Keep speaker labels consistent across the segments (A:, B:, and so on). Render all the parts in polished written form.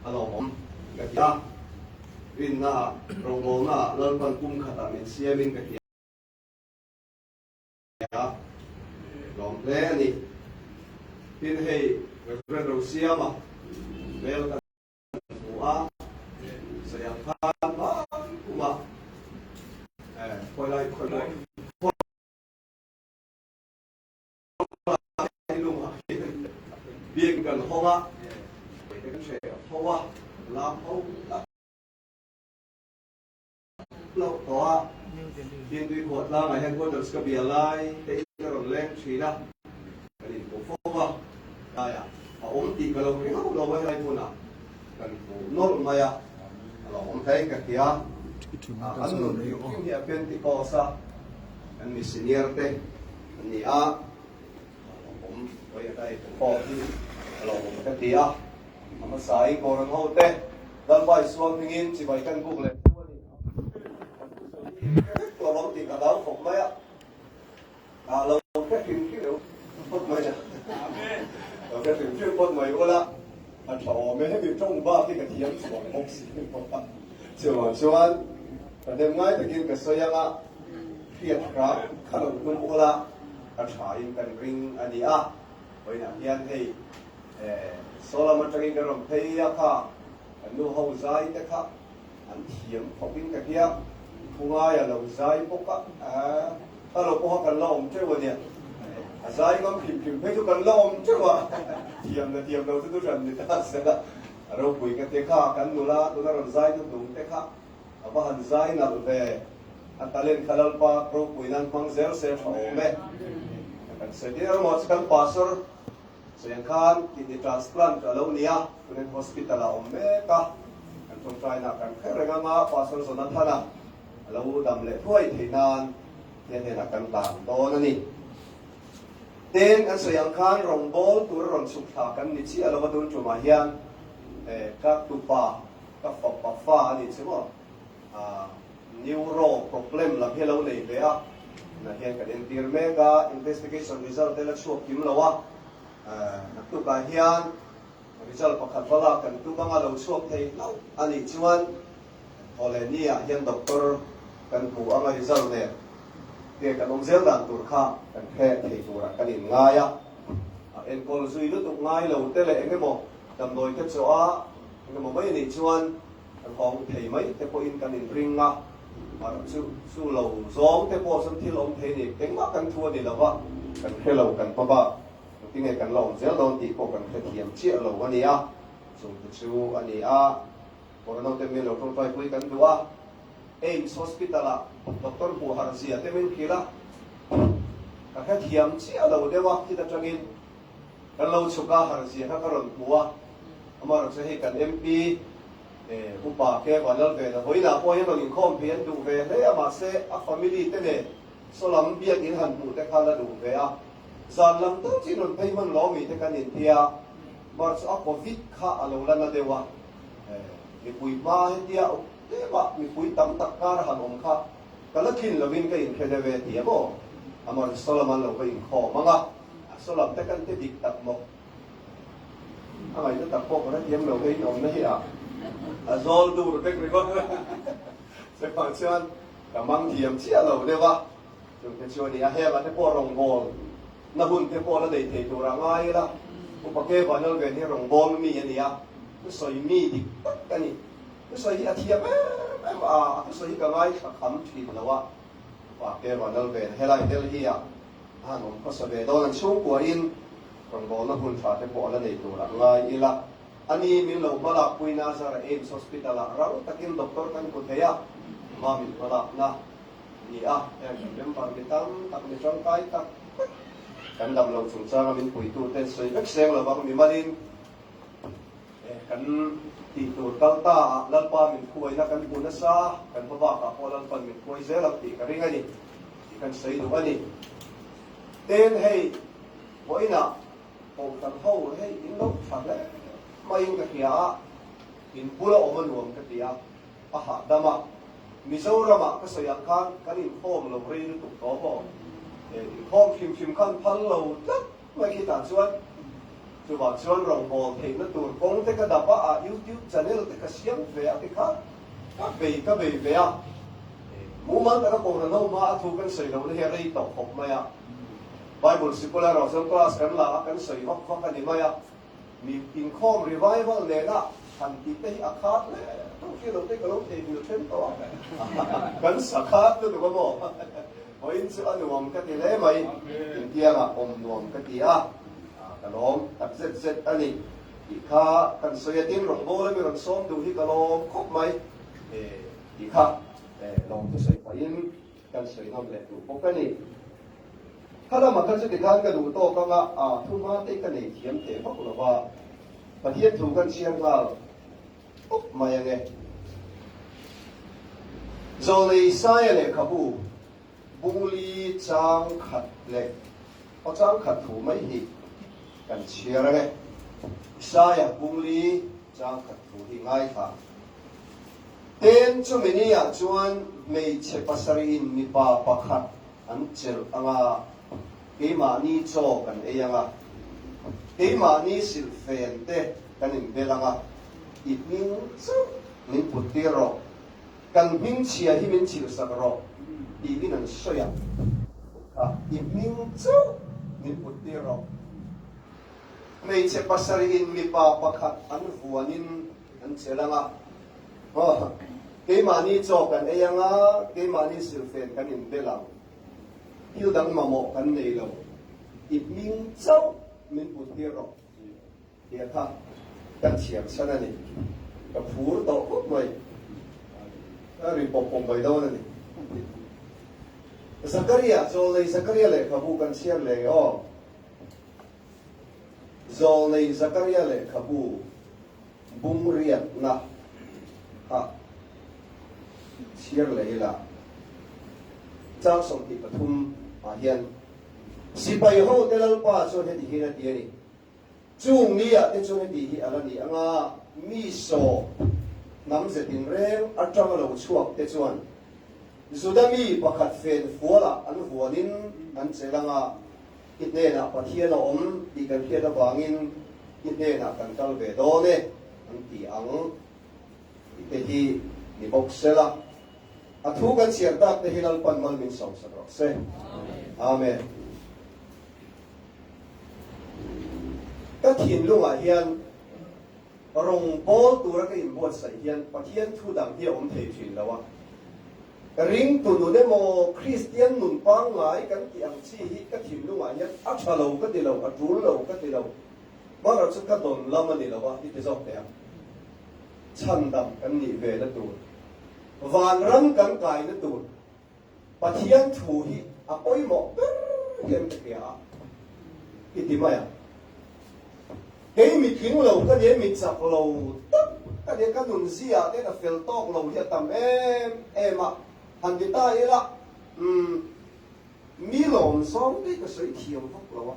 A: A lawmawm ka ti a, rinnaah rawngbawlnaah Lalpan kum khatah min siamin ka hria a, lawm hle a ni. Tin hei Reverend Rosiama hmel kan hmu a, sawi ang khan hmai kumah khawi lai khawi pawh Biak kan hawng a, kan hreh ho a, lam ho tak loh tawh a. Tin tui khuah tlangah hian quarters ka bia lai te in a rawn leng thin a, kan inhmu fo a, tlaiah a awm tih ka lo hre hauh lo a helai hmunah kan hmu nawlh mai a, a lo awm hle in ka hria. An nun hrim hrim hi a Pentecost a, kan mi senior te an ni a, awm hawi a kai pawh hi a lo awm ka ti a, a hmasain Kawran ho te Lalpa Isuang hmingin chibai kan buk leh chu a ni a, kan thusawi hi hre vek lo ang tih ka hlau khawp mai a, ah lo hre hrim hrim lo phawt mai a, lo hre hrim hrim phawt mai ula a tha awm e, hemi tawng bak hi ka thiam chhuak bawk si lo a, chuvang chuan ka hnem ngai takin ka sawi ang a, hriat hram kha lo tum ula. A tha in kan ring a ni a, vawiinah hian hei saw lam atangin kan rawn phei a kha, kan nu ho zai te kha an thiam khawp in ka hria, thu ngaia lo zai bawk a, kha lo pawha kan la awm teuh a nia, a zai ngam hrim hrim phei chu kan la awm teuh a, thiam la thiam lo chu thu hran ni ta sela, a ropui ka ti kha, kan nula tuna rawn zai hnuhnung te kha. A va han zai nalh ve. A talent kha Lalpa ropui nan hmang zel se tha awm e. Kan sawi tir emaw chu kan pastor sawi ang khan kidney transplant a lo ni a, Punen hospital ah awm mek a, kan tawngtaina kan hre reng anga Pastor Jonathana a lo dam leh thuai theih nan he hnenah kan hlan dawn a ni. Tin, kan sawi ang khan rawngbawl tur a rawn chhuk thla kan ni chiah lo a tun tumah hian ka tupa Ka fapa fa a nih chu maw? Aaa neuro problem lam hi a lo nei ve a, tunah hian kan entir mek a, investigation result te la chhuak kim lo a, aaa naktukah hian result pakhat va lak kan tum anga lo chhuak thei hlauh a nih chuan Thawhlehni ah hian doctor kan hmu anga result nen te kan awm zel dan tur kha kan hre thei turah kan inngai a, a enkawl zui lutuk ngai lo te leh eng emaw damdawi te chaw a Engemaw mai anih chuan kan hawng thei mai te pawhin kan inring a, mar chu chu lo zawng te pawh chuan thil awm thei a ni, engmah kan thu a ni lo va, kan hre lo kan hma bak engtinge kan la awm zel dawn tih pawh kan hrethiam chiah lo a ni a, chung te chu a ni a, Corona te min lo tawngtaipui kan duh a, AIIMS Hospital ah Doctor hmuh harh zia te min hrilh a, ka hrethiam chiah lo deuh a, khit atangin. Kan lo chhuk a, harh zia kha ka rawn hmu a, amaherawh chu hei kan MP upa ke Vanlalvena vawiinah pawh hian rawn inkhawm phei an duh ve hle a, mahse a family te nen saw lam biakinn han hmuh te kha la duh ve a, zan lam deuh chin rawn phei hman lo mi te kan inti a, amaherawh chu a covid kha a lo la na deuh a, mipui hma hetia tlema mipui tam tak kar han awm kha ka la tlin lovin ka inhre deuh e ti a maw, amaherawh chu saw lam an lo va inkhawm ang a. A saw lam te kan ti dik tak maw? A ngaihna tak pawh ka hrethiam lo hei awmna hi a a zawl dur vek ringawt. Chuvang chuan ka mang thiam chiah lo deuh a, chungte chu a ni a, hengah te pawh rawngbâwl na hun te pawh la nei thei tur a ngai ila, Upa Ke Vanlalven hi rawngbâwl mi a ni a, thusawi mi dik tak a ni. Thusawi hi a thiam em em a, a thusawi hi ka ngaithla kham thin lo a, Upa Ke Vanlalven helai Delhi-ah A han awm hmasa ve dawn an chhungkuahin rawngbawlna hun tha te pawh a la nei tur ah ngai ila. A ni min lo hmalak pui Nazar AIIMS Hospital ah rang takin doctor kan hmu thei a, hma min hmalakna a ni a, heng kan member mi tam tak mi tangkai tak tak kan dam lo chungchanga min puitu ten sawi vek seng lovang mi malin Kan tih tur kal ta ah Lalpa min khuaina kan hmu nasa, kan hma bakah pawh Lalpan min khuai zel ang tih ka ring a ni tih kan sawi duh a ni. Tin, hei vawiinah Kohhran ho hei in lo tha hle maiin ka hria a, in bula awm a nuam ka ti a, a hahdam a. Mizoramah ka sawi ang khan kan inkhawm lo rei lutuk tawh maw? Inkhawm hrim hrim khan phal lo tlat mai khitah chuan. Chuvah chuan rawngbâwl theihna tur kawng te ka dap a, a YouTube channel te ka siam ve a tikha ka bei ka bei ve a. Mumal taka Kohhran ho hma a thu kan sawi lohna hi a rei tawh khawp mai a. Bible sikul erawh chuan class kan la a, kan sawi vak vak a ni mai a. Mi inkhawm revival nena han tih te hi a khat hle tawh hria lo te ka lo theihnghilh then tawh a. Kan sa khat lutuk a maw? Vawiin chu a nuam ka ti hle mai, intiangah awm nuam ka ti a, ka lawm tak zet zet a ni tih kha kan sawi a, tin rawngbâwl a mi rawn sawm duh hi ka lawm khawp mai tih kha lawm chu sawi pahin kan sawi ngam leh duh bawk a ni. Kha lamah kha chuti khan ka duh tawk anga thu hma te ka nei thiam teh vak lo va, Pathian thu kan chhiar nghal tawp mai ange. Zawlei Isaia lehkhabu bungli chang khat leh aw chang khat thu mai hi kan chhiar ange. Isaia bungli chang khat thu hi ngaithla. Ten chumi ni ah chuan hmeichhe pasarih in mipa pakhat an chelh anga keimahni chaw kan ei anga, keimahni silhfen te kan inbel anga, i hming chauh min put tir rawh, kan hming chhia hi min chhilhsak rawh tiin an sawi a, kha i hming chauh min put tir rawh. Hmeichhe pasarih in mipa pakhat an vuanin an chelh anga, aw keimahni chaw kan ei anga, keimahni silhfen kan inbel ang. Thil dang mamawh kan nei lo, i hming chauh min put tir rawh tia kha kan chhiar chhan a ni. Ka phur tawh khawp mai, ka ri pawp pawp mai dawn a ni. Zakaria, Zawlnei Zakaria lehkhabu kan chhiar leh nge aw? Zawlnei Zakaria lehkhabu bung riatna kha chhiar leh ila, chang 23 ah hian sipai hote Lalpa chuan heti hian a ti a ni, Chung ni ah te chuan heti hi a la ni anga mi saw hnam ze tinreng atanga lo chhuak te chuan Juda mi pakhat fen fualah an vuanin an chelh anga I hnenah Pathian a awm tih kan hriat avangin i hnenah kan kal ve dawn e, an ti ang tih te hi ni bawk sela. A thu kan chhiar tak te hi Lalpan mal min sawmsak rawh se. Amen. Ka thinlungah hian Rawngbâwl tura ka inbuatsaih hian Pathian thu dang hi a awm thei thin lo a. Ringtu nun emaw, Kristian nun pangngai kan tih ang chi hi ka thinlungah hian a tha lo ka ti lo, a tul lo ka ti lo. Bakah chu ka dawn lam a ni lo a, i ti zawk teh ang. Chhandam kan nih ve na tur, vanram kan kaina tur Pathian thu hi a pawimawh ber hian ka hria a, i ti mai a. Kei mi tling lo ka nia, mi chak lo tak ka nia, ka nun ziah te ka fel tawk lo hi a tam em em a, han ti ta ila, umm, mi lawm zawng te hi ka sawi thiam vak lo a,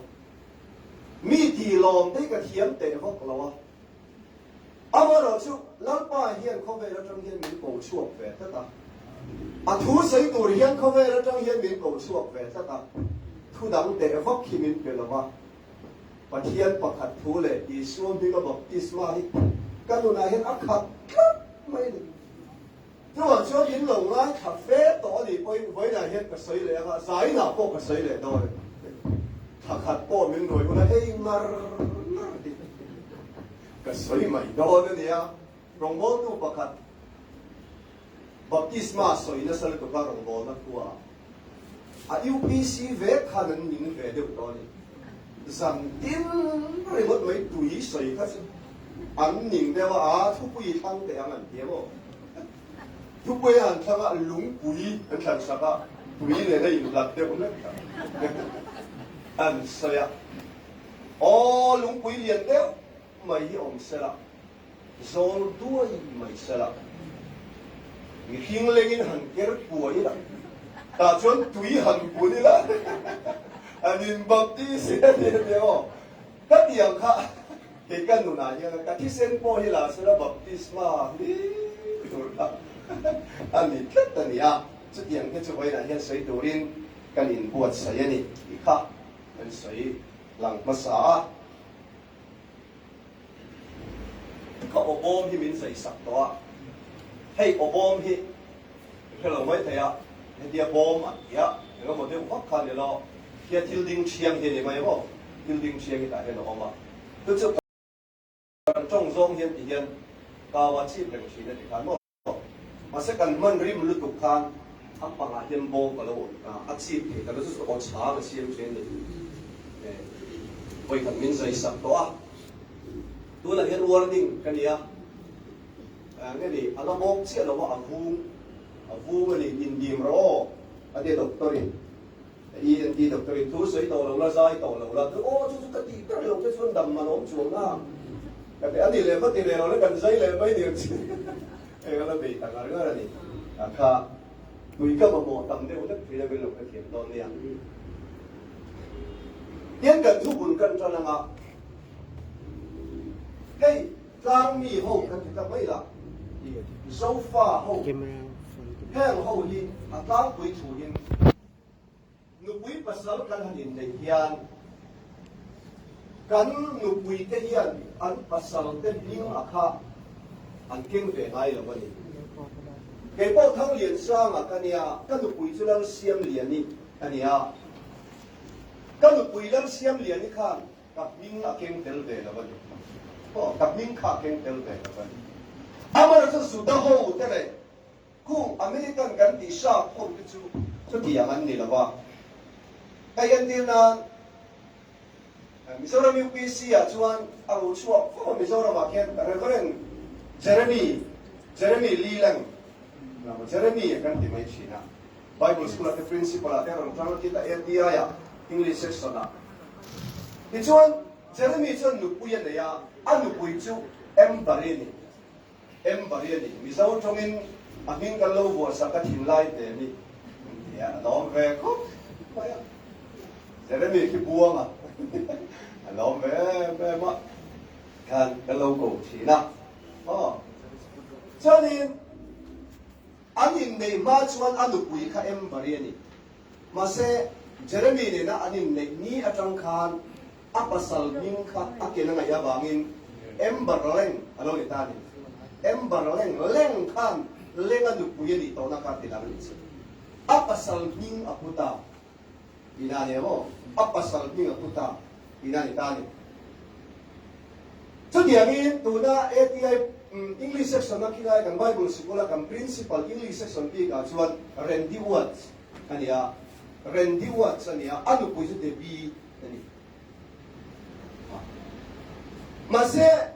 A: mi tih lawm te hi ka thiam teh vak lo a. Amaherawh chu Lalpa hian khawvel atang hian min ko chhuak ve tlat a, a thu sawi tur hian khawvel atang hian min ko chhuak ve tlat a, thu dang teh vak hi min pe lo va, Pathian pakhat thu leh Isua hminga baptisma hi ka nunah hian a khat tlat mai a ni. Chuvang chuan min lo ngaithla fe tawh a nih pawhin vawiinah hian ka sawi leh anga, zainah pawh ka sawi leh dawn a ni. Thla khat pawh min rawi hun a, hei ngar ngar hi ka sawi mai dawn a nia. Rawngbawltu pakhat baptisma sawi nasa lutuk a rawngbawlna khua a UPC ve khan an ning ve deuh tawh a ni. Zan tin ringawt mai tui sawi kha chu an ning deuh a, aa thupui thlang teh ang an ti a maw? Thupui an thlang a, lungpui an thlan sak a, tui nen a inhlat deuh hlek a an sawi a. Aw lungpui lian deuh mai hi awm sela. Zawl duai mai sela, mihring lengin han ker puai ila, tah chuan tui han kun ila, an in baptis a ni a nia aw. Ka ti ang kha, kei ka nunah hian ka thisen pawh hi la sela baptisma hlir tur kha a ni tlat a ni a, chutiang te chu vawiinah hian sawi turin kan inbuatsaih a ni tih kha kan sawi lang hmasa a. Ka aw bawm hi min zai sak tawh a, hei aw bawm hi ka hre lo mai thei a, hetia bawm an ti a, eng emaw deuh vak kha a ni lo, hia thil ding thiang hi a ni mai maw, thil ding thiang hi tah hian a awm a, chu chu kan tawng zawng hian ti hian kau a chip reng thin a ti khan maw. Mahse kan hman rim lutuk khan a pangah hian bawm ka lo awm ta, a chip thei ta lo chu aw chhang a siam thin a ni. Vawikhat min zai sak tawh a, tunah hian warning ka ni a, nge ni a la bawk chiah lo a, a vung a vung a ni, indim rawh aw a tia doctor in, ENT doctor in thu sawi tawh lo la, zai tawh lo la, aw chu chu ka tih ber lo te chuan dam man awm chuang a, ka ti a ni leh va ti ve lo la kan zai leh mai ni ang che, hei a la bei ta ngar ngar a ni, a kha tui ka mamawh tam deuh hlek thin a min lo hrethiam dawn nia. Tian kan thu bul kan tan anga hei tlang mi ho kan ti ta mai la, Zofa ho heng ho hi a tlangpui thu in Nupui pasal kan han inneih hian kan nupui te hian an pasal te hming a kha an keng ve ngai lo a ni. Kei pawh Thangliansanga ka nia, ka nupui chu Lalsiamliani a nia. Ka nupui Lalsiamliani khan ka hming a keng tel ve lo a ni. Aw, ka hming kha a keng tel ve lo a ni. Amaherawhchu Juda ho te leh Kung American kan tih sap ho te chu chutiang an ni lo va. Hei entir nan Mizoram UPC ah chuan a ru chhuak fo a, Mizoram ah khian Reverend Jeremy, Jeremy Leelang, Jeremy a kan ti mai thin a, Bible School ah te Principal ah te a rawn tang a khita ATI ah English section ah. Tichuan Jeremy chuan nupui a nei a, a nupui chu Amber i a ni. Ember i a ni. Mizo tawngin a hming kan lo vuah sak a thinlai te mi nia a lawm ve khawp mai a. Jeremy khi buang a a lawm ve em em a khan kan lo ko thin a. Aw. Chuanin an inneih hma chuan a nupui kha Ember i a ni. Mahse Jeremy nena an inneih ni atang khan A pasal hming kha a ken a ngaih avangin Amber Leng a lo ni ta a ni. Amber Leng, Leng khan Lenga nupui a nih tawhna kha ti lang a nih chu. A pasal hming a pu ta tihna a ni maw? A pasal hming a pu ta tihna a ni ta a ni. Chutiangin tuna ATI English section a khilai kan Bible sikula kan Principal English section bikah chuan Randy Watts a ni a, Randy Watts a ni a, a nupui chu Debbie a ni. Mahse,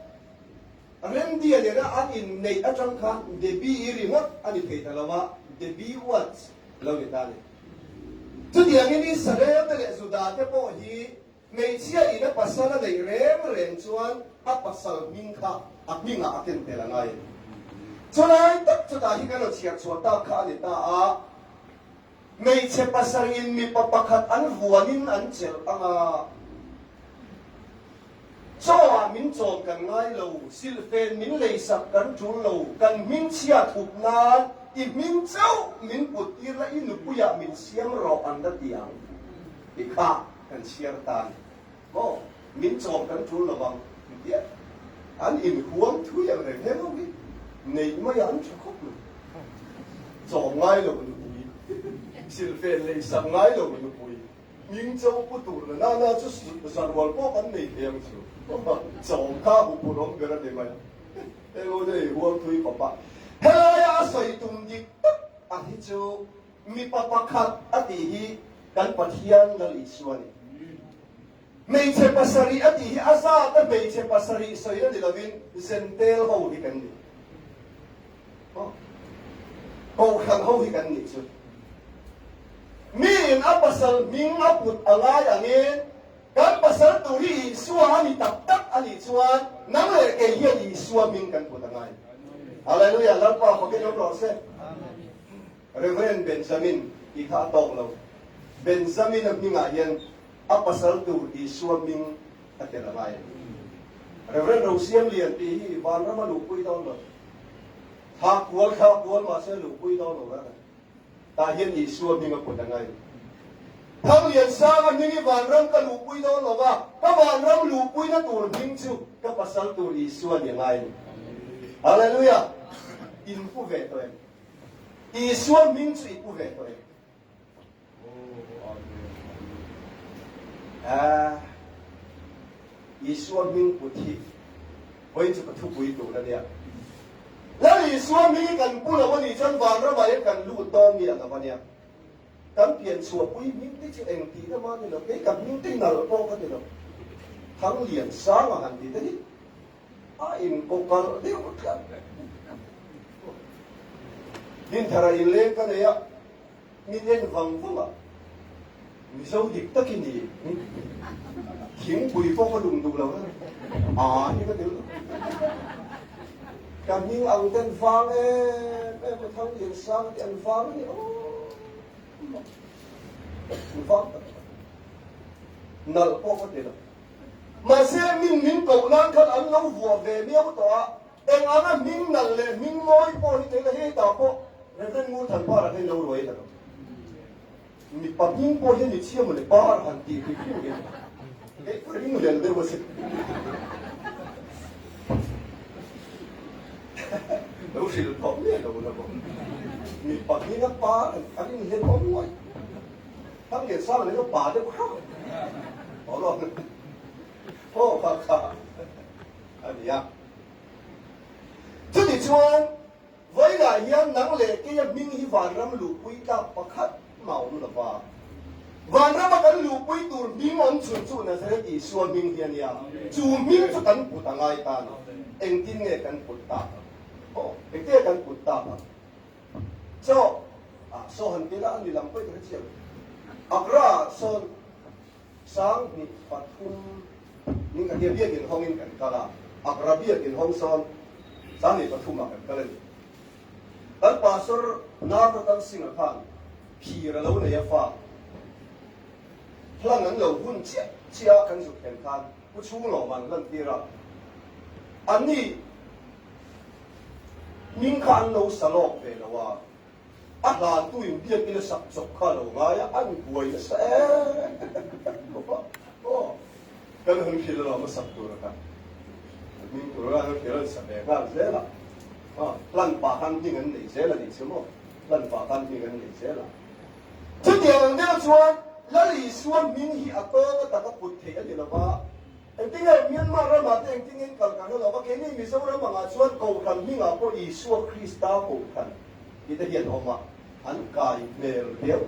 A: Randy-a nena an inneih atang khan Debbie-i ringawt a ni thei ta lo a, Debbie Watts a lo ni ta a ni. Chutiangin Israel-te leh Juda-te pawh hi hmeichhia in a pasal a neih reng reng chuan a pasal hming kha a hmingah a ken tel a ngai a ni. Chulai tak chutah hi kan rawn chhiar chhuah tak kha a ni ta a. Hmeichhe pasarih in mipa pakhat an vuanin an chelh ang a, chaw ah min chawm kan ngai lo, silhfen min leisak kan tul lo, kan hmingchhia thup nan i hming chauh min put tir la i nupui ah min siam rawh an la ti ang ti kha kan chhiar ta a ni. Maw? Min chawm kan tul lo vang tia an inhuam thui ang reng heng ho hi neih mai an tha khawp mai. Chawm ngai lo nupui, silhfen leisak ngai lo nupui, hming cho pu tur na na na chu zarual pawh kan nei thei ang chu. Chawm kha huphurh awm ber a ni mai a. Heng ho chu inhuam thui khawp a. Helaia a sawi tum dik tak a hi chu Mipa pakhat a tih hi kan Pathian Lal Isua a ni. Hmeichhe pasarih a tih hi a zata hmeichhe pasarih sawi a ni lovin Zentel ho hi kan ni. Kohhran ho hi kan nih chu. Miin a pasal hming a put a ngai angin kan pasal tur hi Isua a ni tak tak a nih chuan nang leh kei hian Isua hming kan put a ngai. Hallelujah! Lalpa fakin awm rawh se. Rev. Benjamin tih kha a tawk lo. Benjamin-a hmingah hian a pasal tur Isua hming a tel a ngai a ni. Rev. Rosiamlian tih hi vanrama luhpui dawn lo. Thla kual thla kual mahse luhpui dawn lo reng a. Tah hian Isua hming a put a ngai a ni. Thangliansanga hming hi vanram ka luhpui dawn lo va, ka vanram luhpuina tur hming chu ka pasal tur Isua ni a ngai a ni. Hallelujah! In pu ve tawh em? Isua hming chu i pu ve tawh em? Ah, Isua hming put hi vawiin chu ka thupui tur a nia. Lal Isua hming hi kan pu lo a nih chuan vanramah hian kan lut dawn miah lo a nia. Kan pian chhuahpui hming te chu eng tihna mah a ni lo, kei ka hming te nalh pawh ka ti lo. Thanglian sang a han ti te hi a inkawkalh deuh tlat. Dinthara inleng ka nei a, min en vang vang a, Mizo dik tak i ni, thingpui pawh ka lum duh lo reng, aa hi ka ti lutuk. Ka hming ang ten vang em em a, Thanglian sang te an vang a ni aw, an vang tak tak, nalh pawh ka ti lo. Mahse min min koh nan khan an lo vuah ve miau tawh a, eng anga hming nalh leh hming mawi pawh hi theih la hei tah pawh Rev. Ngurthanpara kha i lo ruai ta lo. Mipa hming pawh hian i chhia mawle par han tih hrim hrim hian hei ka ring lel deuh asin. Lo hrilh tawh miah lo la bawk. Mipa hminga par an inhlen awm ngawih. Thang leh sang leh pa deuh hrang tawh lo aw kha kha a ni a. Chutichuan vawilah hian nang leh keia hming hi vanram luhpui tlak pakhat mah awm lo va. Vanrama kan luhpui tur hming awm chhun chu Nazareth Isua hming hi a nia. Chu hming chu kan put a ngai ta a ni. Engtin nge kan put tak ang? Aw, engtin nge kan put tak ang? Chaw ah saw han ti la a ni lam pawh i ka hre chiang. Agra ah sawn 2003 ning ka tia biakin hawngin kan kal a, Agra biakin hawng sawn 2003 ah kan kal a ni. Kan pastor Navratan Singh-a khan phir a lo nei a fa hlan an lo hun chiah chiah a kan zuk thlen khan Pu Chhunglawma an hlan tir a, anni Hming kha an lo sa lawk ve lo a, a hlantu in biakin a sak chawp kha a lo ngai a, an buai nasa em bawk a, aw kan han hrilh alawm a sak tur kha, hming tur kha an hrilh an sa ve nghal zel a, aw hlan pah khan hming an nei zel a nih chu maw, hlan pah khan hming an nei zel a. Chutiang ang deuh chuan Lal Isua hming hi a tawng a taka put theih a ni lo va, Engtinge Myanmar ramah te engtinge in kal kan hre lo va, keini Mizoram angah chuan Kohhran hmingah pawh Isua Krista Kohhran ti te hian awm a, an kai hmel riau.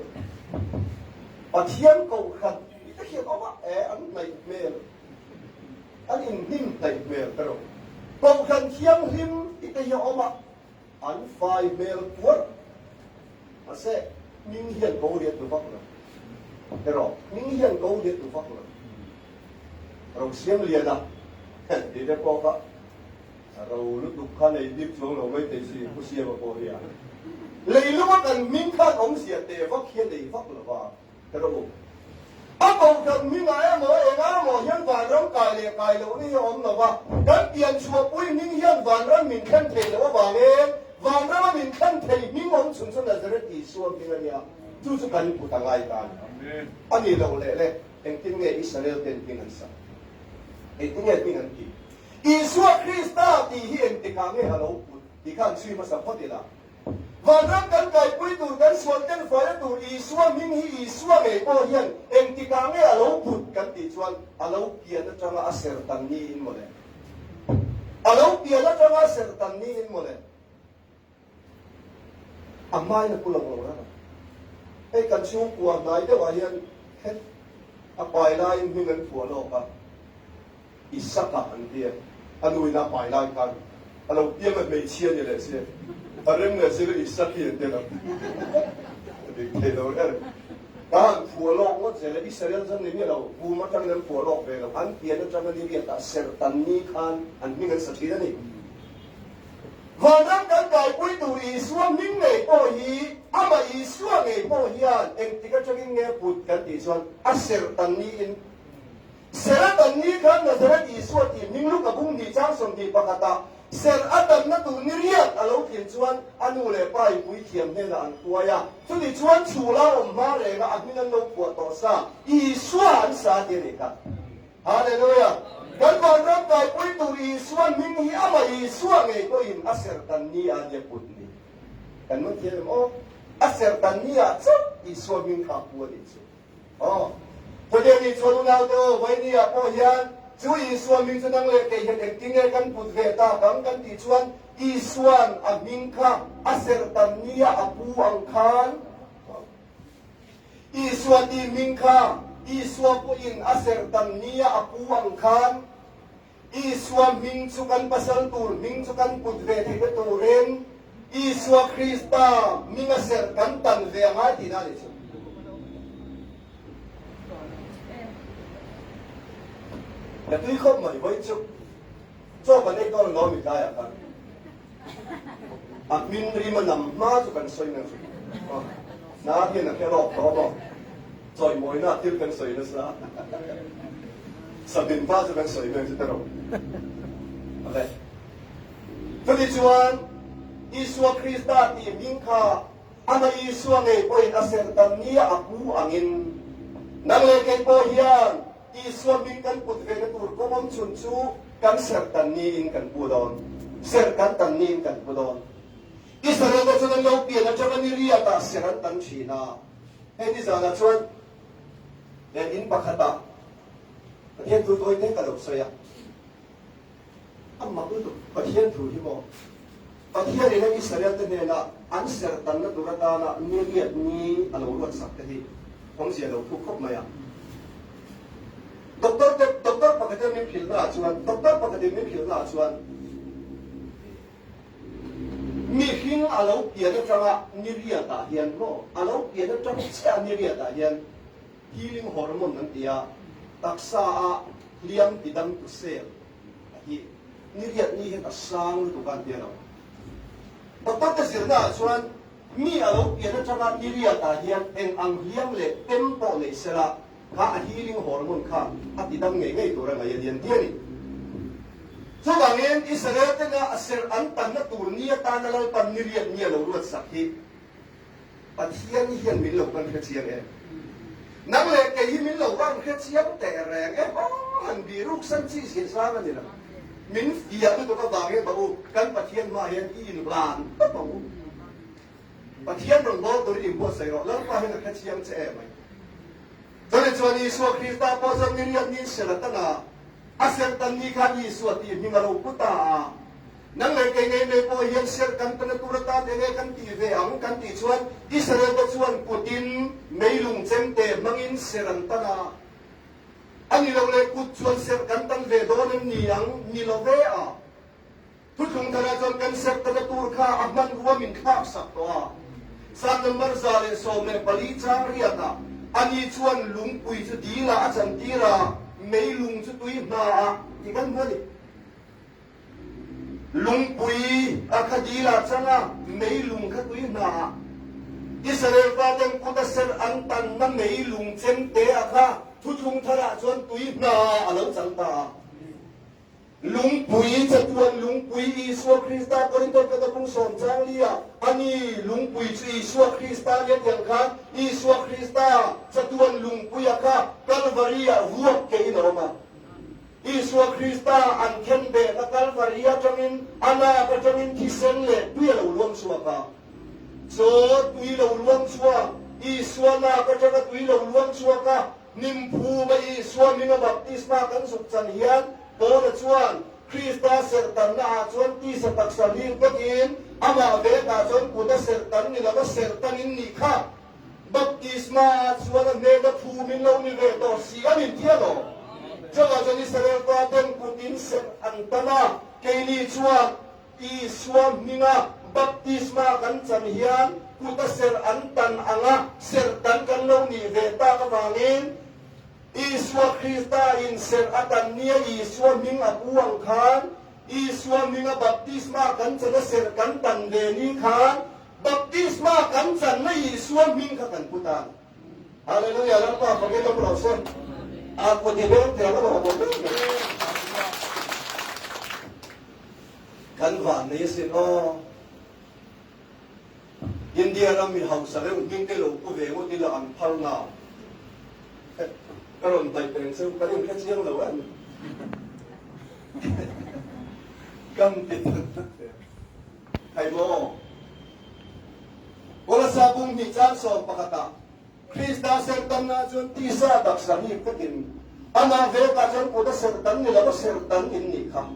A: Pathian Kohhran ti te hian awm a, e an hnaih hmel, an inhnim hnaih hmel ka rawh. Kohhran Thianghlim ti te hi a awm a, an fai hmel kuar. Mahse, hming hian ko riat duh vak lo. Erawh, hming hian ko riat duh vak lo. Rosiam Liana tih te pawh kha ro lutuk kha nei bik chuang lo mai thei si, Pu Siama pawh hi a. Leilunga kan hming khan awmzia teh vak hi a nei vak lo va. Ka rawh u. A kohhran hmingah emaw engah emaw hian vanram kai leh kai lohna hi a awm lo va, kan pian chhuahpui hming hian vanram min thlen thei loh avangin vanrama min thlen thei hming awm chhun chu Nazareth Isua hming a nia, chu chu kan put a ngai ta a ni. A ni lo leh le, engtin nge Israel ten hming an sak? Engtin nge hming an tih? Isua Krista tih hi engtikah nge a lo put tih kha an chhui hmasa phawt ila. Vanram kan kaipui tur, kan sual tel faina tur Isua hming hi Isua ngei pawh hian engtikah nge a lo put kan tih chuan a lo pian atanga a ser tan niin mawle. A lo pian atanga a ser tan niin mawle. A hmain a pu lo lo reng a. Hei kan chhungkua hnai deuhah hian het a pai laiin hming an phuah lawk a. Isaka an ti a, a nu in a pai lai khan a lo piang a hmeichhia ni leh si a rem leh si lo Isak hi an ti lo a dik thei lo reng ka han phuah lawk ngawt zel a Israel chuan ni miah lo bum atangin an phuah lawk ve lo an pian atanga ni riatah serhtan ni khan an hming an sa thin a ni. Vanram kan kaipui tur Isua hming ngei pawh hi amah Isua ngei pawh hian engtik atangin nge put kan tih chuan a serhtan niin Ser a tan ni khan Nazareth Isua tih hming Luka bung hnih chang 21 ah ser a tanna tur ni riat a lo thlin chuan a nu leh pa in puithiam hnenah an kuai a, chutih chuan chhula awm hma renga a hming an lo phuah tawh sa Isua an sa ti a nih kha. Hallelujah! Kan vanram kaipui tur Isua hming hi amah Isua ngei pawhin a serhtan ni a nia put ni. Kan man thiam em aw? A serhtan ni ah chauh Isua hming kha a pu a nih chu. Aw. Chutiang nih chuan unaute aw, vawiini ah pawh hian chu Isua hming chu nang leh kei hian engtin nge kan put ve tak ang kan tih chuan Isua'n a hming kha a serhtan ni ah a pu ang khan Isua tih hming kha Isua pawhin a serhtan nia a pu ang khan, Isua hming chu kan pasal tur hming chu kan put ve theihna turin Isua Krista hminga serh kan tan ve a ngai tihna a nih chu. Ka tui khawp mai vawi chu chaw kan ei dawn lo mi tlaiah khan. A hmin rim a nam hma chu kan sawi nang chu. Hna hian a hre lawk tawh maw? Chawimawina thil kan sawi nasa. Sabin hma chu kan sawi nang chu ta rawh. Ale. Chuti chuan Isua Krista tih hming kha amah Isua ngei pawhin a serhtan nia a pu angin nang leh kei pawh hian Isua hming kan put vena tur kawng awm chhun chu kan serhtan niin kan pu dawn, serh kan tan niin kan pu dawn. Israel te chuan an lo pian atanga ni riatah serh an tan thin a. Hei nizanah chuan he in pakhatah Pathian thu tawi te ka lo sawi a. A mak lutuk Pathian thu hi maw? Pathianin a Israel te hnenah an serh tanna tur atana ni riat ni a lo ruat sak te hi awmzia lo thuk khawp mai a. Doctor te doctor pakhatin min philh naah chuan doctor pakhatin min philh naah chuan mihring a lo pian atanga ni riatah hian maw a lo pian atang chiah ni riatah hian Healing hormone an ti a, taksa a hliam ti dam tu cell a hi ni riat ni hian a sang lutuk a an ti a lo. Doctor te zirna ah chuan mi a lo pian atanga ni riat ah hian eng ang hliam leh tem pawh nei sela kha a healing hormone kha a ti dam ngei ngei tur a ngaih a ni an ti a ni. Chuvangin Israel tena a serh an tanna tur ni atana Lalpan ni riat ni a lo ruat sak hi Pathian hian min lo van hre chiang em? Nang leh kei hi min lo van hre chiang teh reng em? Aw, han biruk san chi zia zang a ni lo. Min fiah lutuk avangin ba u, kan Pathian hmaah hian i inhlan tawp ang u. Pathian rawn bawl turin inbuatsaih rawh, Lalpa hian a hre chiang che em ai. Chutih chuan Isua Krista pawh chuan ni riat niin ser a tan a, a ser tan ni khan Isua tih hming a lo pu ta a. Nang leh kei ngei mai pawh hian ser kan tana tur atan enge kan tih ve ang kan tih chuan Israel te chuan kutin meilung chemte hmangin ser an tan a. A ni lo leh kut chuan ser kan tan ve dawn em ni ang? Ni lo ve a. Thuthlung tharah chuan kan ser tana tur kha a hmanrua min thlak sak tawh a. Psalm number 114 chang riatah ani chuan lungpui chu dilah a chantir a, meilung chu tui hnaah tih kan hmu a ni. Lungpui a kha dilah chang a, meilung kha tui hnaah. Israel faten kut a serh an tanna meilung chemte a kha thuthlung tharah chuan tui hnaah a lo chang ta a. Lungpui chatuan lungpui Isua Krista Korinto kata bung sawm chang li ah a ni lungpui chu Isua Krista nia tiang khan Isua Krista chatuan lungpui a kha Kalvari ah vuak keiin a awm a. Isua Krista an khen behna Kalvari atangin a lak atangin thisen leh tui a lo luang chhuak a. Chaw tui lo luang chhuak Isua lak atanga tui lo luang chhuak a. Nimphuma Isua hminga baptisma kan zuk chan hian Paula chuan Krista serhtanna ah chuan tisa taksa hlir takin amah vekah chuan kut a serhtan ni lova serhtan in nih kha baptisma ah chuan a hnena phum in lo ni ve tawh si a min thiam aw. Chuvah chuan Israel faten kut in serh an tan a, keini chuan Isua hminga baptisma kan chan hian kuta serh an tan anga serh tan kan lo nih ve tak avangin Isua Krista in serh a tan nia Isua hming a pu ang khan Isua hminga baptisma kan chan a serh kan tan ve ni khan baptisma kan channa Isua hming kha kan pu ta. Hallelujah Lalpa fakin awm rawh se. A kut i beng tiang a lawm awm em mai. Kan van nei asin aw. India ram mi hausa reuh hming te lo pu ve ngawt ila an phal na. Ka rawn hnaih peng cheu, kan inhre chiang lo em. Kan ti tak tak te. Thei maw? Kolasa bung hnih caan 11 ah Krista serhtannak chuan tisa taksa hi vekin amah vekah chuan kut a serhtan ni lo a serhtan in nih kha.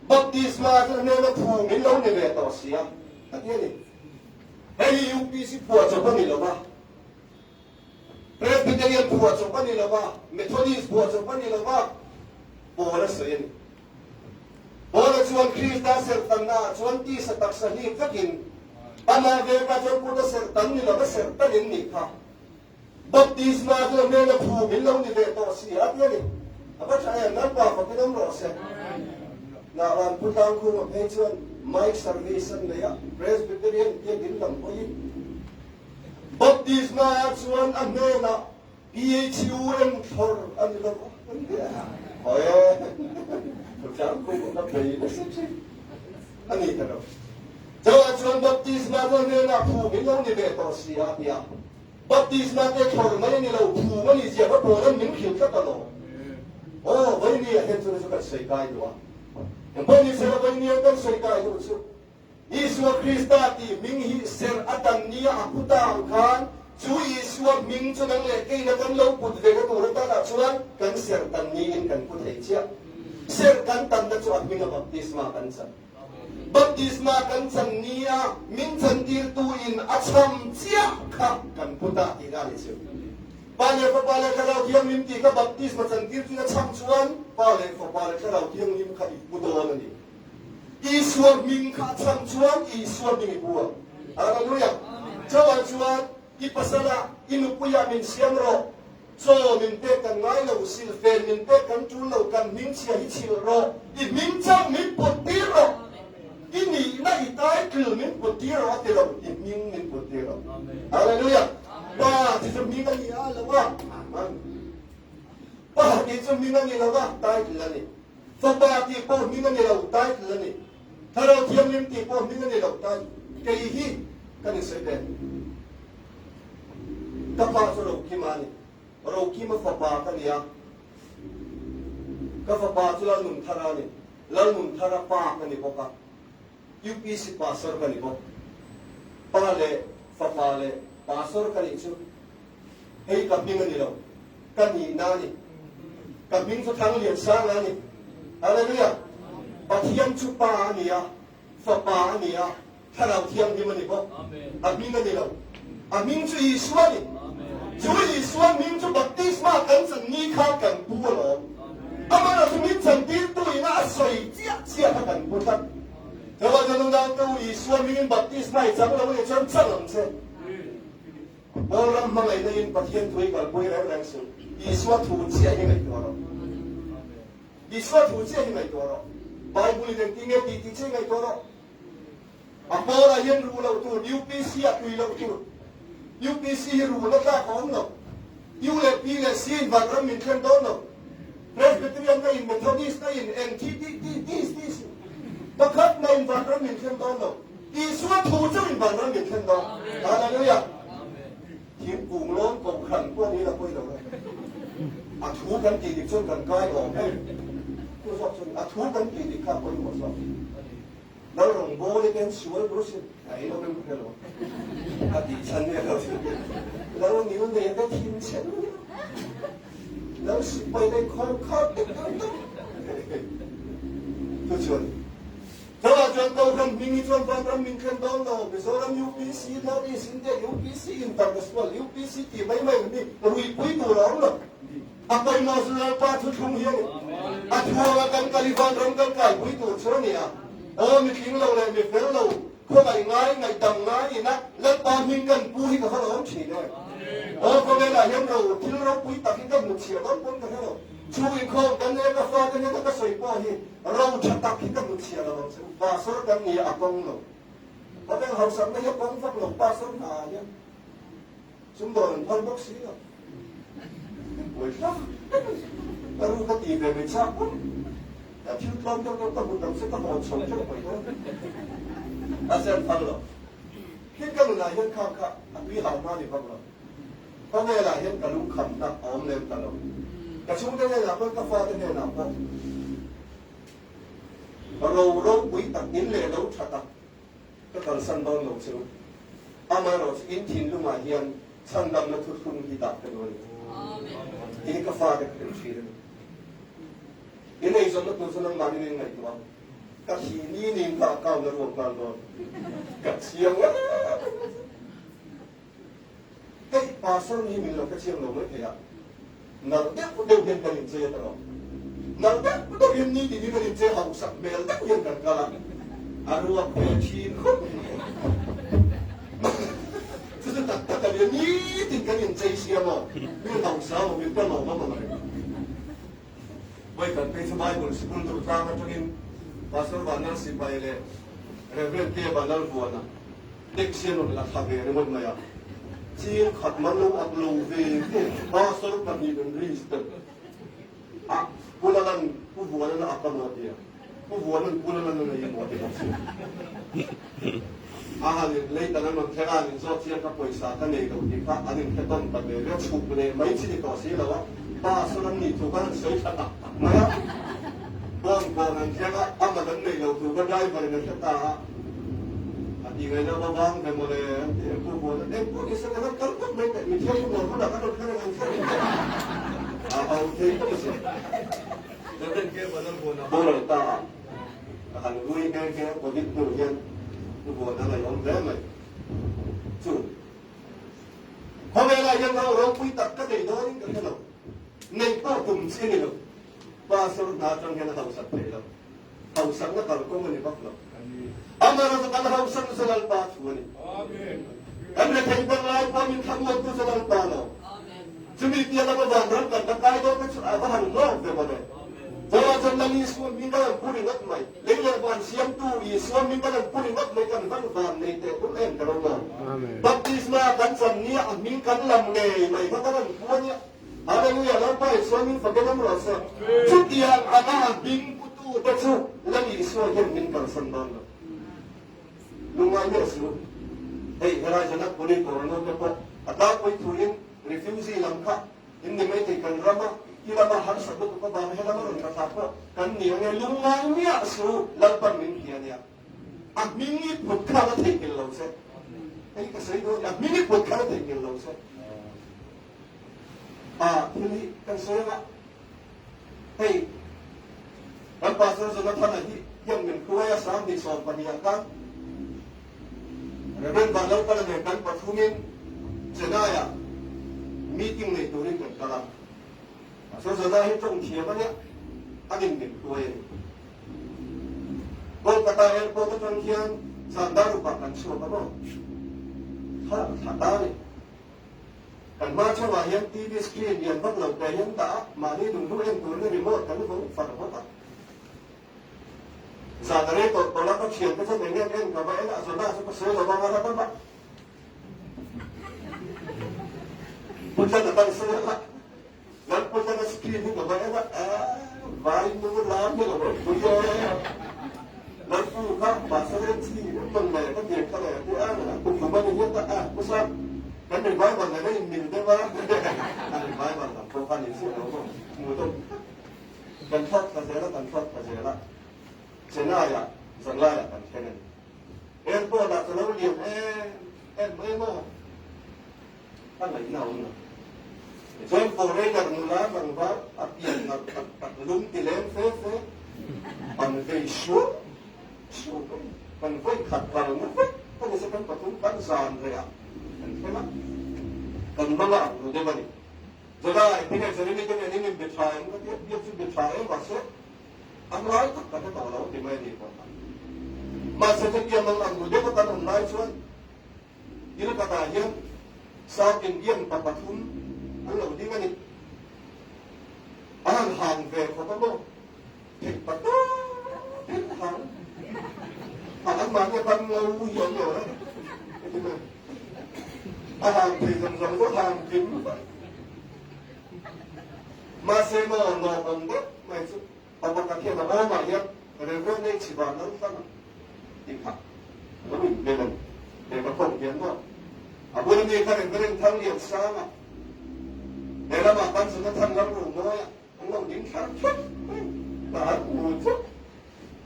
A: Baptisma chu hnena phum in lo ni ve tawh si a, a ti a ni. Hei hi UPC phuahchawp a ni lo va, Presbyterian phuahchawp a ni lo va, Methodist phuahchawp a ni lo va, Paul a sawi a ni. Paula chuan Krista serhtannaah chuan tisa taksa hlip vekin amah vekah chuan kut a serhtan ni lo va serhtan in nih kha. Baptisma chu a hmel a phum in lo ni ve tawh si a ti a ni. A va tha em, Lalpa fakin awm rawh se. Nahran Pu Tlangkhuma phei chuan Mic service an nei a, Presbyterian biakinn lam pawhin Baptisma ah chuan a hmelah PHUM thlawr a ni lo va, an ti a. Hawi e, Pu Tlangkhuma ka bei nasa thin a ni ta lo. Chauah chuan Baptisma chu a hmelah phum in lo ni ve tawh si a ti a. Baptisma te thlawr mai a ni lo, phum a ni zia kha Paula'n min hrilh tlat alawm. Aw, Vawinia hian chuna chu kan sawi kai duh a. Engpawh ni sela Vawinia kan sawi kai duh chu Isua Krista tih hming hi serh a tan nia a pu ta ang khan chu Isua hming chu nang leh keina kan lo put ve na tur atanah chuan kan serh tan niin kan pu thei chiah. Serh kan tanna chu a hminga baptisma kan chan. Baptisma kan chan nia min chantirtu in a cham chiah kha kan pu ta tihna a ni chu. Pa leh Fapa leh Thlarau Thianghlim tih kha baptisma chantirtu in a cham chuan Pa leh Fapa leh Thlarau Thianghlim kha i pu dawn a ni. Isua hming kha a cham chuan Isua hming i pu ang. Hallelujah! Chauah chuan i pasala i nupuiah min siam rawh. Chaw min pek kan ngai lo, silfen min pek kan tul lo, kan hmingchhia hi chhilh rawh, i hming chauh min put tir rawh, i nihna i title min put tir rawh a ti lo, i hming min put tir rawh. Hallelujah! Pa ti chu hming a ni a lo a, Amen. Pa ti chu hming a ni lo a, title a ni. Fapa tih pawh hming a ni lo, title a ni. Thlarau Thianghlim tih pawh hming a ni lo, title. Kei hi ka ni sawi ve. Ka pa chu Rokima a ni. Rokima fapa ka ni a. Ka fapa chu Lalnunthara a ni. Lalnunthara pa ka ni bawk a. UPC pastor ka ni bawk. Pa leh fapa leh pastor ka nih chu hei ka hming a ni lo, ka nihna a ni. Ka hming chu Thangliansanga a ni. Hallelujah! Pathian chu Pa a ni a, Fapa a ni a, Thlarau Thianghlim a ni bawk. A hming a ni lo. A hming chu Isua a ni. Chu Isua hming chu baptisma kan chan ni kha kan pu alawm. Amaherawh chu min chantirtu ina a sawi chiah chiah kha kan pu tlat. Chuvang chuan nunau te u, Isua hmingin baptisma i chang lo anih chuan chang ang che. Paul ram hmangaihna in Pathian thu i kalpui reng reng suh. Isua thu chiah hi ngaihtuah rawh. Isua thu chiah hi ngaihtuah rawh. Bible in engtin nge tih tih chiah hi ngaihtuah rawh. A pawlah hian ruh loh tur, UPC ah tui loh tur. UPC hi ruhna tlak a awm lo. U leh P leh C in vanram min thlen dawn lo. Presbyterian na in, Methodist na in, eng thi ti ti ti ti si. Pakhat na in vanram min thlen dawn lo. Isua thu chauh in vanram min thlen dawn. Hallelujah. Thingkung lawn kohhran pawh ni la pawi lo e. A thu kan tih dik chuan kan kai awm e. Chu zawk chuan a thu kan tih dik kha a pawimawh zawk. Lal rawngbawli te an sual bur sin a ei lo em ka hre lo a tih chhan nge lo Lal ngil nei te thin chhe nia Lal sipai te khawr khar tek tek tek chu chuan Chauah chuan Kohhran hming hi chuan Vanram min thlen dawn lo Mizoram UPC North East India UPC International UPC tih mai mai hi ruipui tur a awm lo A pawimawh chu Lalpa thuthlung hi a ni. A thuanga kan kal i vanram kan kaipui tur chu a ni a. Aw mitling lo leh mi fel lo, khawngaih ngai, ngaihdam ngai ina Lalpa hming kan pu hi ka va lawm thin e. Aw khawvelah hian ro thil ropui tak hi ka hmu chhiah dawn pawn ka hre lo. Chu inkhawm kan nek a fate hnena ka sawi pawh hi ro tha tak hi ka hmu chhiah lo ang che u. Pastor kan ni a, a kawng lo. Khawvel hausakna hi a kawng vak lo, pastor hna ah hian. Sumdawn an phal bawk si lo. Buai hlak ka ru ka ti ve mai chak pawh. Ka thil tlawm deuh deuh ka hmu tam se ka hawn chho teuh mai dawn. Mahse an phal lo. Thil ka nunah hian khang kha a tui hau hma ni vak lo. Khawvelah hian ka lungkhamna a awm lem ta lo. Ka chhungte hnenah pawh ka fate hnenah pawh. Ro ropui tak in leh lo tha tak ka kalsan dawn lo che u. Amaherawhchu in thinlungah hian chhandamna thuthlung hi dah ka duh a ni. Ti hi ka fate ka hrilh thin a ni. In eizawnna tur chu nangmahni in ngaihtuah ang. Ka thi ni niin ka account a ruak nghal dawn. Ka chiang em em. Hei pastor ni min lo ka chiang lo mai thei a, nalh deuh deuh hian kan inchei a tawh. Nalh deuh deuh hian ni tih hi kan inchei hausak hmel deuh hian kan kal a, a ruak ve thin khawp mai. Chu chu tak tak a nia, nitin kan inchei sia maw, mi hausa maw, min ka lawm a maw mai. Vawikhat phei chu Bible sikul tur tlang atangin Pastor Vanlal Sipai leh Rev. K. Vanlalvuana taxi an rawn la thla ve ringawt mai a, ching khat man lo ak lo ve ve Pastor pahnih an register a, Pu Lalan Pu Vuanan a ak a maw tia, Pu Vuanan Pu Lalan a nei a maw ti bawk si. A han in lei tan an rawn thleng a, an inzawt chiang ka pawisa ka nei lo tih kha an inhre tawn ta ve ve, chhuk leh mai chi ni tawh si lo a, pa sawn an nih thu khan an sawi tha tak tak mai a, phone kawn an thleng a, a man an nei lo thu kha driver in a hre ta a, a ti ngaihna va vang ve mawle an ti eng pawh buan eng pawh ni se ka han kal phawt mai teh, mithiam chu maw hunah ka rawn kal ang che a au thei khawp a sin. Boral ta a. Ka han vui nghe nghe Covid hnu hian u vuan a ngaihawm hle mai chu. Khawvelah hian ro ropui tak ka nei dawnin ka hre lo. Neih pawh tum chi a ni lo. Pastor hna atang hian a hausak thei lo. Hausakna kalkawng a ni vak lo. Amaherawhchu kan hausakna chu Lalpa thu a ni. Kan rethei bang lai pawh min thlamuantu chu Lalpa lo. Chumi piah lama vanram kan va kai dawn te chu a va han hlawk ve mawle. Chawah chuan Lal Isua hming kan han pu ringawt mai. Lei leh van siamtu Isua hming kan han pu ringawt mai kan van van nei teh tum em ka lo lawm. Baptisma kan chan nia a hming kan lam ngei mai kha kan han pu a nia. Hallelujah Lalpa Isua hming fakin awm rawh se. Chutiang anga a hming putu te chu Lal Isua hian min kalsan dawn lo. Lungngai miah suh. Hei helai Janak Puri Corona te pawh a tlangpui thuin Refugee lam kha in ni maithei kan rama i lama harsat lutuk avanga helama rawn ka thlah pawh kan ni ange lungngai miah su Lalpan min hria nia a hming i put khan a theihnghilh lo che hei ka sawi dawn a hming i put khan a theihnghilh lo che a thil hi kan sawi anga hei kan pastor Jonathan-a hi hian min hruai a 2012 ah khan Rev. Vanlalpala nen kan pathumin Chennai-ah meeting nei turin kan kal a. Pastor Zana hi tawng thiam a nia, an inmin hruai a ni. Kolkata airport atang hian Zandarupah kan chhuak a maw? Thawk thla ta a ni. Kan hma chungah hian TV screen lian vak lo te hian dah a, mahni lunglu en turin remote kan vawng far bawk a. Zan a rei tawh tawlh a, ka thiante chuan eng nge en ka va en a, Jonah chu ka sawi lo vang a la dam a. Putlana kan sawi a, Lal Putlana screen hi ka va en a, vai nu lam hi lo rawn pui e. Lal pu kha mahse en chi rawn le ka thian kha le a ti a, pu khum a ni hiat a, a pu Sam, kan revival nen a inmil deuh a, a revival lam pawh kha ni chiah lo maw, hmu deuh. Kan thlawk thla zel a, kan thlawk thla zel a, Chennai-ah zanlaiah kan thleng a ni. Airport-ah ka lo liam em em mai maw? A ngaihna a awm lo. Chuan foreigner nula tlangval a pian nalh tak tak lung ti leng fe fe an vei suau suau mai. Kan vawi khat kalna vek a ni se kan pathum kan zan reh ah kan thleng a, kan hmanga ang ru deuh a ni. Zalai, tinge Jeremy te nen in inbe tha em? Ka ti a, biak chu be tha em mahse an lai tak ka hre tawh lo ti mai a ni pawh kha. Mahse chutiang ang ang ru deuha kan awm lai chuan Ilkatah hian South Indian pa pathum an lo ding a ni. An han hang ve khawp a maw? Theih pa tawpin a hang. A anmahni a ban lo hi an lo reng a ti mai. A hang thei zawng zawng chu hang kim vek. Mahse maw lawm ang deuh mai chu pa pakhat hian a awmah hian Reverend H Van Lalthanga tih kha a lo inhmel a ni. He ka khawm hian maw a bula mi kha Reverend Thangliansanga he lamah kan Jonathan Lalrumawi a An lo ding thar thut mai, ka han hmu thut.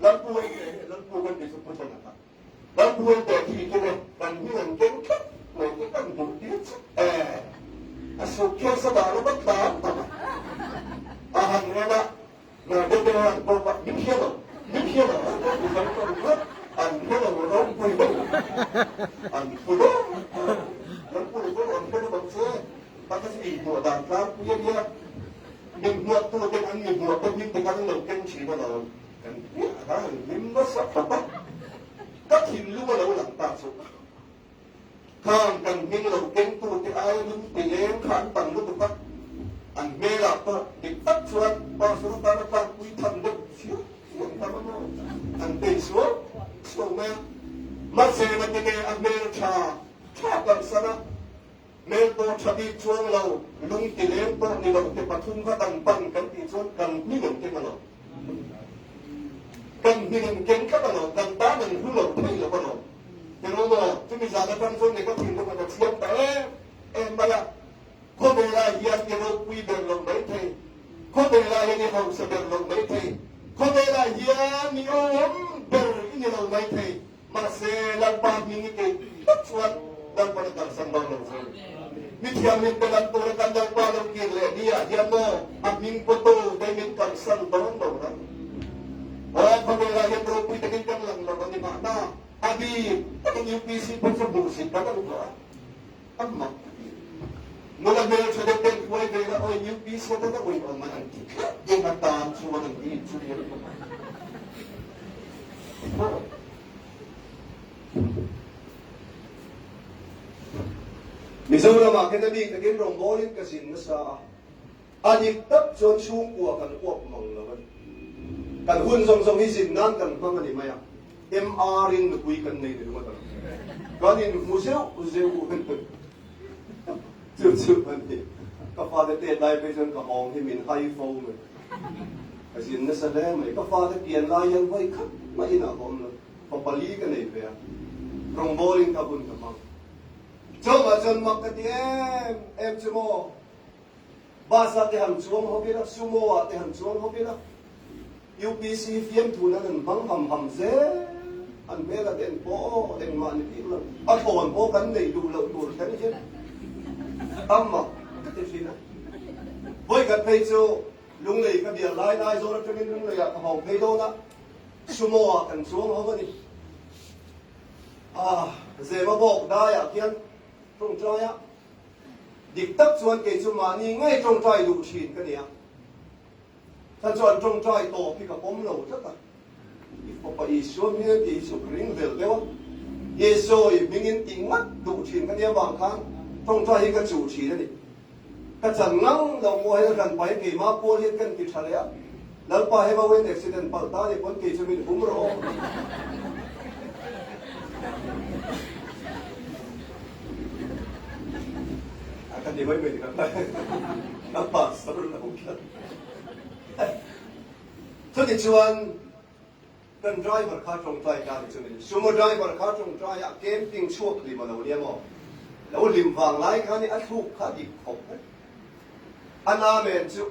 A: Lalpu en teh he, Lalpu kan ti chu Pu John-a kha. Lalpu en teh khi chu le, kan hming an keng tlat mai te kan duh tir che e. A suitcase a dah lova tlan ta mai. A han en a, Nardete an pawk a, min hria lo, min hria lo, an pawk kan tawng tlat, an hre lo ropui lo, an phu deuh deuh. Lalpu leh pawh an hre lo ang che, taka chu inhmuah dan tlangpui a nia. Min hmuahtuten an mi hmuahte hming te khan an lo keng thin alawm. Kan hmiah a han hlim nasa khawp a, ka thinlung a lo lang ta chu. Khang kan hming lo kengtute aia lung ti leng kha an tam lutuk a, an hmelah pawh dik tak chuan pastor atana tlakpui tham deuh chiah chiah an tam a maw? An tei suau suau mai a. Mahse ngati nge a hmel tha tha kalsan a, hmel pawh tha bik chuang lo, lung ti leng pawh ni lo te pathum kha kan pan kan tih chuan kan hming an keng a lo. Kan hming an keng tlat a lo, kan tan an hlu lo thei lo a lo. Tiraw maw? Chumi zan atang chuan ni ka thinlung a la chhiat ta em em mai a. Khawvelah hian i ropui ber lo mai thei, khawvelah hian i hausa ber lo mai thei, khawvelah hian i awm ber i ni lo mai thei, mahse Lalpa hming i kei tlat chuan Lalpan a kalsan dawn lo che. Mi thianghlim te lan tura kan Lalpa lo kir leh ni ah hian maw a hming pawtu te min kalsan dawn lo reng. Aw khawvelah hian ropui takin kan lang lo a ni mahna a bik takin UPC pawh chu hmuhsit kan ang tawh a, a mak ka ti. Nula hmeltha deuh ten hruai ve la awi UPC atana uiawm an ti tlat eng atan chuan an ti chu ni ang. Mizoramah khian a bik takin rawngbawlin ka zin nasa a, a dik tak chuan chhungkua kan uap mang lo a ni. Kan hun zawng zawng hi zin nan kan hmang a ni mai a, MR in nupui kan nei ni ringawt a lo. Kan inhmu zeuh zeuh chu chu a ni. Ka fate tet lai phei chuan ka hawng hi min hai fo mai. Ka zin nasa hle mai. Ka fate pian lai hian vawi khat mah inah ka awm lo. Fa pali ka nei ve a, rawngbawlin ka hun ka hmang. Chawngah chuan mak ka ti em em chu maw? Bus ah te han chuang hawk ila, Sumo ah te han chuang hawk ila, UPC fiamthu nan an hmang ham ham zel, an hmel a den pawh engmah ni bik lo, a thlawn pawh kan nei duh loh tur thleng hian tam mak ka ti thin a. Vawikhat phei chu Lunglei ka bial lai Aizawl atangin Lunglei ah ka hau phei dawn a, Sumo ah kan chuang ho a ni. Ah, Zema bawk daiah khian tawngtai a, dik tak chuan kei chu mahni ngei tawngtai duh thin ka ni a. Kha chuan tawngtai tawp hi ka pawm lo tlat a. I fapa Isua hming tih hi chu ka ring vel deuh a. Isua i hmingin tih ngat duh thin ka nia vang khan tawngtai hi ka chuh thin a ni. Ka chan ngang lo maw hei hran pahin keimah pawl hian kan ti tha leh a, Lalpa hei vauin accident palh ta ni pawn kei chu min hum rawh aw. A ka ti mai mai ni ka ka pastor lo tlat. Chutichuan Kan driver kha tawngtai ta ni chu ni. Sumo driver kha tawngtai a camping chhuak hlim a lo nia maw? Lo hlim vang lai khan i a thluk kha dik khawp mai. A namen chu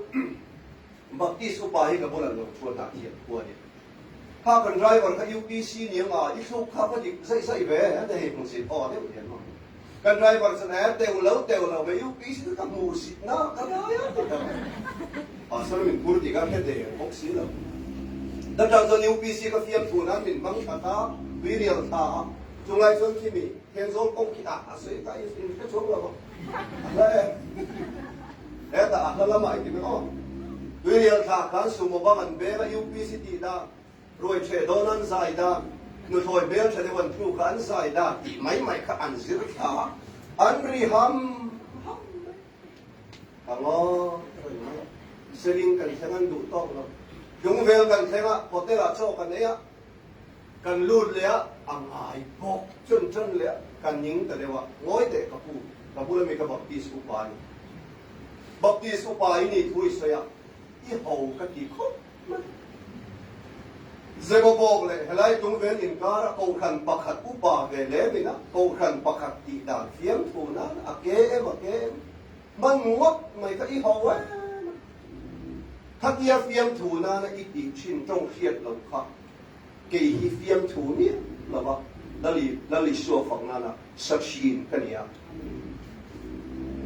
A: Baptist upa hi ka bulah lo thuan dah thiam khua ni. Kha kan driver kha UPC ni anga i thluk kha va dik zaih zaih ve a hei hmu zin aw deuh hian maw. Kan driver chuan e teu lo teu lo ve UPC chu ka hmu sit na ka lai a ti ta mai. Pastor min phur tih ka hre der bawk si lo. Doctor chuan UPC ka fiam thu nan min hmang that a, tui rial tha a, chunglai chuan khi mi Thenzawl kawng khi ah a sawi ka in hre chhuak lo a. A hla e. Hetah a hla lamah i ti mai aw. Tui rial thla khan sumo bang an beng a UPC tih dan. Ruai ṭheh dawn an zai dan, nuthlawi hmelṭha deuh an thluk a an zai dan tih mai mai kha an zir thla a, an ri ham ham mai. Ka ngawi reng mai a, Seling kan thleng an duh tawk lo. Hlungvel kan thleng a, hotel ah chaw kan ei a, kan lut leh a, a ngai bawk chun ṭan leh a, ka ning ta deuh a, ngawi teh ka pu, ka bula mi ka Baptist upa a ni. Baptist upa i nih thu i sawi a, i ho ka ti khawp mai. Zebawbawk leh helai tungvel inkara kohhran pakhat upa ve lem ina kohhran pakhat tih dan fiamthu nan a ke em a ke em hman ngawt mai kha i ho em a. Khatia fiamthu nana i tih thin tawng hriat lo kha. Kei hi fiamthu miah lova Lal Isua fak nana sa thin ka ni a.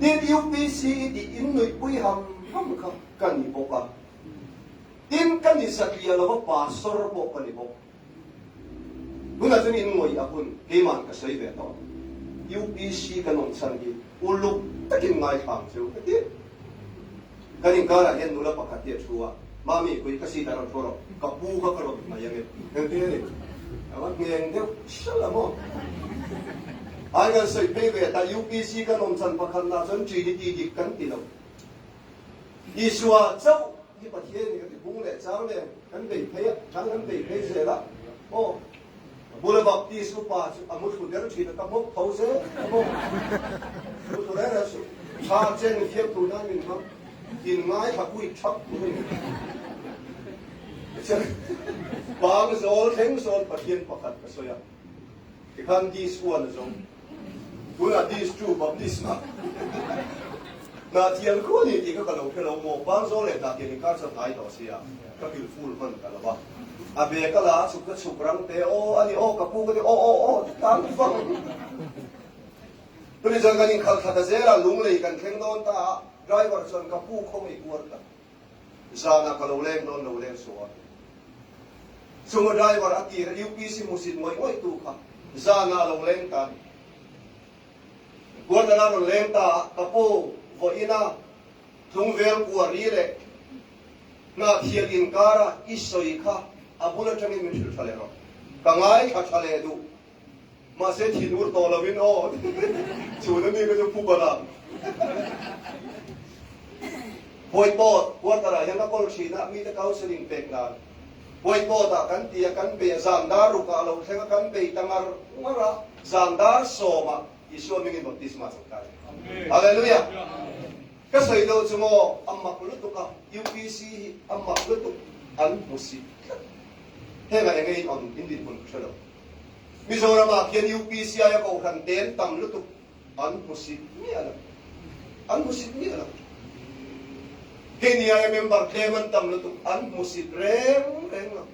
A: Tin, UPC i tih in nuihpui ham ham kha ka ni bawk a. Tin, ka ni satliah lova pastor pawh ka ni bawk. Tunah chuan in ngawih a hun keima'n ka sawi ve tawh. UPC kan awm chhan hi uluk takin ngaithlang chu ka ti. Kan inkarah hian nula pakhat hi a thu a, Mami, kui ka seat ah rawn thu rawh, ka pu kha ka rawn hnaih ange. Engtin a ni? A va ngheng deuh hralh a maw? Ai kan sawi phei ve ta, UPC kan awm chhan pakhat lah chuan Trinity dik kan ti lo. Isua chauh hi Pathian in kan ti bung leh chang nen kan bei phei a, chang kan bei phei zel a, aw. Ka bula Baptist upa chu a muthlu der thin a, ka hmawk tho zel a maw? Muthlu reng reng suh. Tha chen fiam tur nan min hmang. In ngaithla pui thap tur a ni. Tichuan, bang zawl thleng sawn Pathian pakhat ka sawi a, tikhan this one a zo. Tunah this two baptisma Hnahtial khu a ni tih kha ka lo hre lo maw? Bangzawl leh Hnahtial inkar chuan hnai tawh sia, ka pil full hman ta lo va. A bag a la a chhuk ka chhuk rang te, aw a ni aw ka pu ka ti aw aw aw tlang vang. Tuni chuan kan inkhalh thla ta zel a, lunglei kan thleng dawn ta a, driver chuan ka pu khawngaih kuar ta. Zanah ka lo leng dawn lo leng suh a. Chunga driver a tir UPC hmusit ngawih ngawih tu kha zanah a lo leng ta a ni. Kuartana rawn leng ta a, ka pu vawiina tlungvel kuari leh hnahthial inkara i sawi kha a bul atangin min hrilh tha leh rawh. Ka ngaithla tha leh duh. Mahse thin ur tawh lovin aw chhun ami ka chu phu bal a. Whiteboard quarter ah hian ka kawl thin a, mite counselling pek nan whiteboard ah kan ti a, kan bei a, zan dar ruk ah a lo thleng a, kan bei ta ngar ngar a, zan dar sawm ah Isua mingin baptisma chang ta a ni. Hallelujah! Ka sawi deuh chu maw a mak lutuk a, UPC hi a mak lutuk an hmu si tlat. Hengah enge in awm in dinhmun ka hre lo. Mizoramah khian UPC aia kohhran ten tam lutuk an hmusit miah lo. An hmusit miah lo. Keini aia member tlem an tam lutuk an hmusit reng reng lo.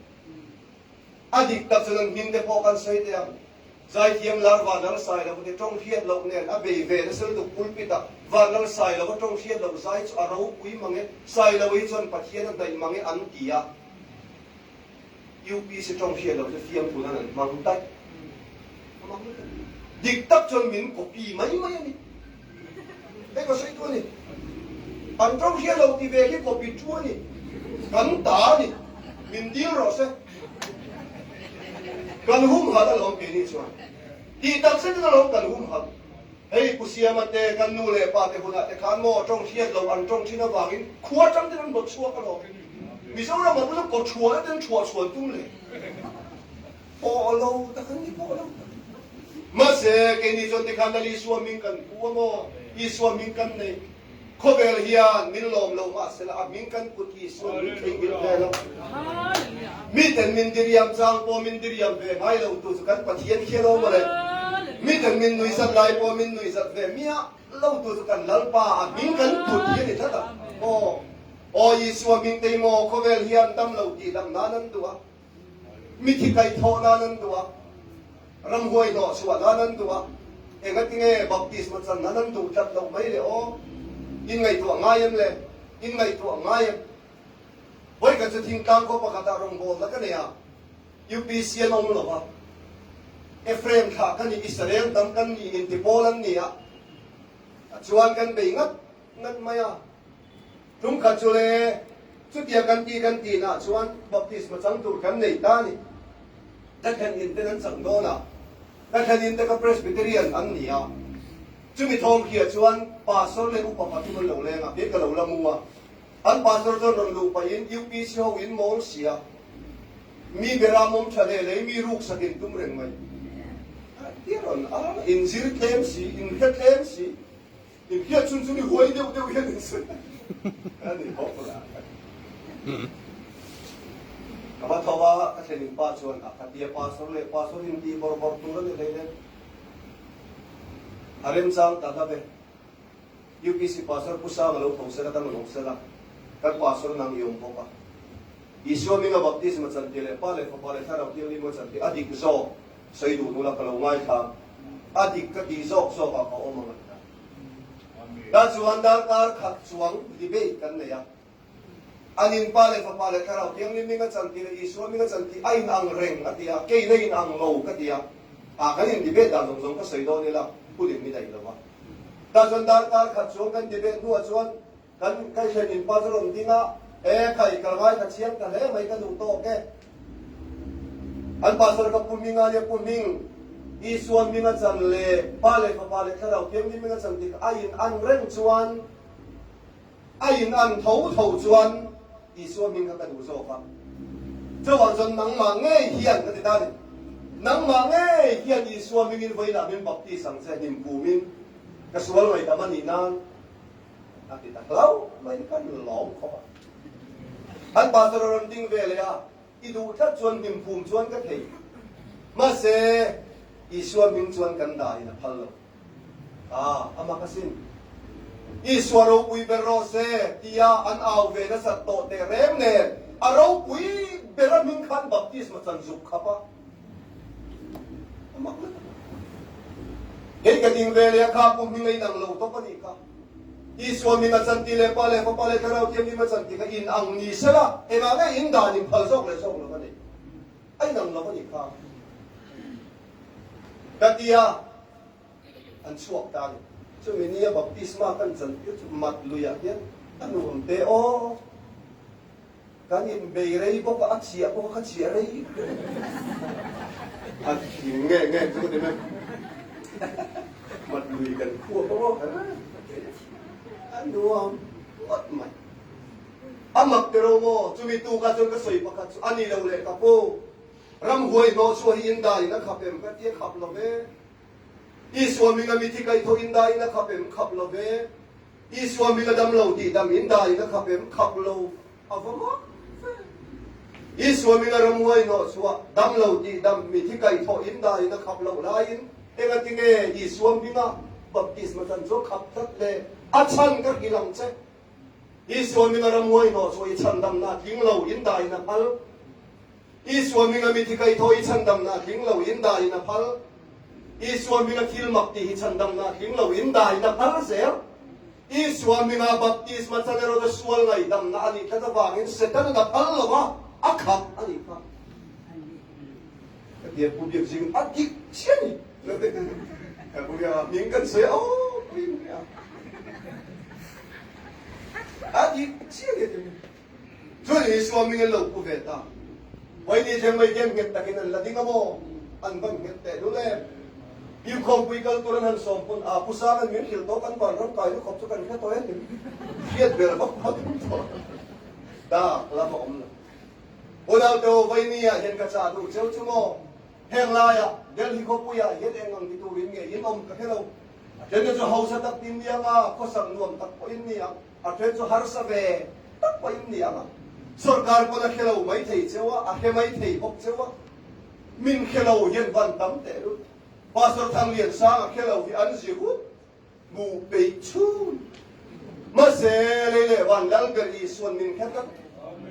A: A dik tak chuan an hming te pawh kan sawi teh ang. Zaithiam lar Vanlal Sailova te tawng hriat loh nen a bei ve nasa lutuk pulpit ah Vanlal Sailova tawng hriat loh zai chu a ropui mang e, Sailova hi chuan Pathian a hnaih mang e an ti a. UPC tawng hriat loh chu fiamthu nan an hmang daih. A hmang daih. Dik tak chuan min copy mai mai a ni. Hei ka sawi tu a ni. An tawng hriat loh ti ve hi copy tu a ni. Kan ta a ni. Min dil rawh se. Kan humhalh alawm keini chuan. Tih tak zetin alawm kan humhalh. Hei Pu Siama te, kan nu leh pa te hunah te khan maw tawng hriat loh an tawng thin avangin khua tang ten an bawt chhuak alawm. Mizoram ah pawh chu kawthuahna ten chhuah chhuan tum leh pawh lo tak an ni pawh lo tak. Mahse keini chuan tikhan Lal Isua hming kan pu a maw? Isua hming kan nei. Khawvel hian min lawm lo mahsela a hming kan put Isuan min theihnghilh ve lo. Miten min diriam chang pawh min diriam ve ngai lo tu chu kan Pathian khi alo mawle. Miten min nuihzat lai pawh min nuihzat ve miah lo tu chu kan Lalpa a hming kan put hi a ni tlat a. Aw, aw Isua hming te hi maw khawvel hian dam lo tih dam nan an duh a. Mithi kaihthawh nan an duh a, ramhuai hnawh chhuah nan an duh a, engatinge baptisma chan nan an duh tlat loh mai le aw? In ngaihtuah ngai em le? In ngaihtuah ngai em? Vawikhat chu thingtlang khaw pakhatah rawngbawlna ka nei a, UPC an awm lo va, Ephraim thlah ka ni, Israel hnam kan ni inti pawl an ni a, chuan kan bei ngat ngat mai a. Tumkhat chu le, chutia kan ti kan tih nah chuan baptisma chang tur kan nei ta a ni. Ka thlen in ten an chang dawn a, ka thlen in te ka Presbyterian an ni a. Chumi thawmhriah chuan pastor leh upa pathum an lo leng a, kei ka lo la mu a. An pastor chuan rawn luh pahin UPC ho in mawl sia, mi beram awm tha leh lei mi ruk sak in tum reng mai. A ti rawn a, inzir tlem si, inhre tlem si. In hriat chhun chu mi huai deuh deuh hian in sawi a ni bawk la. Ka va tho a, ka thlenin pa chuan a khatia pastor leh pastor in tih bawrh bawrh tur a ni hleinem. A remchang ta hlauh e. UPC pastor Pu Sanga lo tho sela, dang lo sela, kan pastor nang i awm bawk a. Isua hminga baptisma chan tih leh Pa leh Fapa leh Thlarau Thianghlim a chan tih a dik zawk sawi duh nula ka lo ngaithla. A dik ka tih zawk zawkah ka awm ang a ti ta. Ta chuan darkar khat chuang debate kan nei a. An in Pa leh Fapa leh Thlarau Thianghlim hminga chan tih leh Isua hminga chan tih a inang reng a ti a, kei la inang lo ka ti a. Ah kan in debate dan zawng zawng ka sawi dawn ila hun in mi daih lo va. Ta chuan darkar khat chuang kan debate hnuah chuan Kan kaihhlen in pa chu rawn ding a, E khai, ka ngai ka chiang ta hle mai ka duh tawk e. An pastor ka pu hming a nia pu hming, Isua hming a chan leh Pa leh Fapa leh Thlarau Thianghlim hming a chan tik a in an reng chuan a in an tho tho chuan Isua hming kha ka duh zawk a. Chuvang chuan nangmah ngei hian ka ti ta a ni. Nangmah ngei hian Isua hmingin vawiinah min baptis ang che hnim kumin ka sual ngaihdam a nih nan. A ti ta hlau mai kan lawm khawp a. An pastor a rawn ding ve leh a, I duh tlat chuan hnim phum chuan ka thei. Mahse, Isua hming chuan kan dahin a phal lo. Ah, a mak asin. Isua ropui ber rawh se tia an au ve nasat tawh teh reng nen, a ropui bera hming khan baptisma chan zuk khap a. A mak lutuk. Kei ka ding ve leh a kha pum hming a inang lo tawp a nih kha. Isua hming a chan ti leh Pa leh Fapa leh Thlarau Thianghlim a chan ti kha inang ni sela engah nge in dan in phal zawk leh zawk lo a ni. A inang lo a nih kha. Ka ti a, an chhuak ta a ni. Chumi nia baptisma kan chan tir chu mat luiah hian a nuam te aw. Kan inbei rei bawk a, a chiah pawh kha chiah rei a thing nge nge chu ka ti mai. Mat lui kan khuap a maw? A nuam ngawt mai. A mak tero maw? Chumi tukah chuan ka sawi pakhat chu a ni lo leh ka pu. Ramhuai hnawh chhuah hi indaiin a khap em ka ti a khap lo ve. Isua hminga mithi kaihthawh indaiin a khap em khap lo ve. Isua hming a dam lo tih dam in dai in a khap em? Khap lo a va mak ve. Isua hming a ramhuai hnawh chhuah dam lo tih dam mi thi kaihthawh in dai in a khap loh laiin engati nge Isua hming a baptisma chan chu a khap tlat le? A chhan ka hrilh ang che. Isua hming a ramhuai hnawh chhuah i chhandamna a tling lo in dai in a phal. Isua hming a mi thi kaihthawh i chhandamna a tling lo in dai in a phal. Isua hminga thil mak tih hi chhandamna a tling lo in daiin a phal zel. Isua hminga baptisma chan erawh chu sual ngaihdamna a nih tlat avangin Setanan a phal lo a, a khap a nih kha. Ka tia Pu Biakzing a dik chiah a ni. Ka pu Biak a hming kan sawi a, aw pui mai a. A dik chiah a ni a ti mai. Chuan Isua hming an lo pu ve ta. Vaini thleng mai hian nghet takin an la ding a maw? An van nghet teh lul em? Piukhawmpui kal tur an han sawm pawn a pu sang an min hrilh tawh kan van ram kai lukhawp chu kan hre tawh em? Hriat ber vak vak in tawh dak lam a awm lo. Unau te aw Vaini ah hian ka chah duh cheu chu maw? Heng laiah Delhi khawpuiah hian eng ang ti turin nge in awm ka hre lo. A then te chu hausa tak tin ni ang a, khawsak nuam tak pawh in ni ang. A then chu harsa ve tak pawh in ni ang a, sorkar pawn a hre lo mai thei cheu a, a hre mai thei bawk cheu a, min hre lo hian van tam teh lut. Pastor Thangliansanga hre lo hi an zi hut hmuh peih chhun. Mahse, lei leh van lal ber Isuan min hre tlat,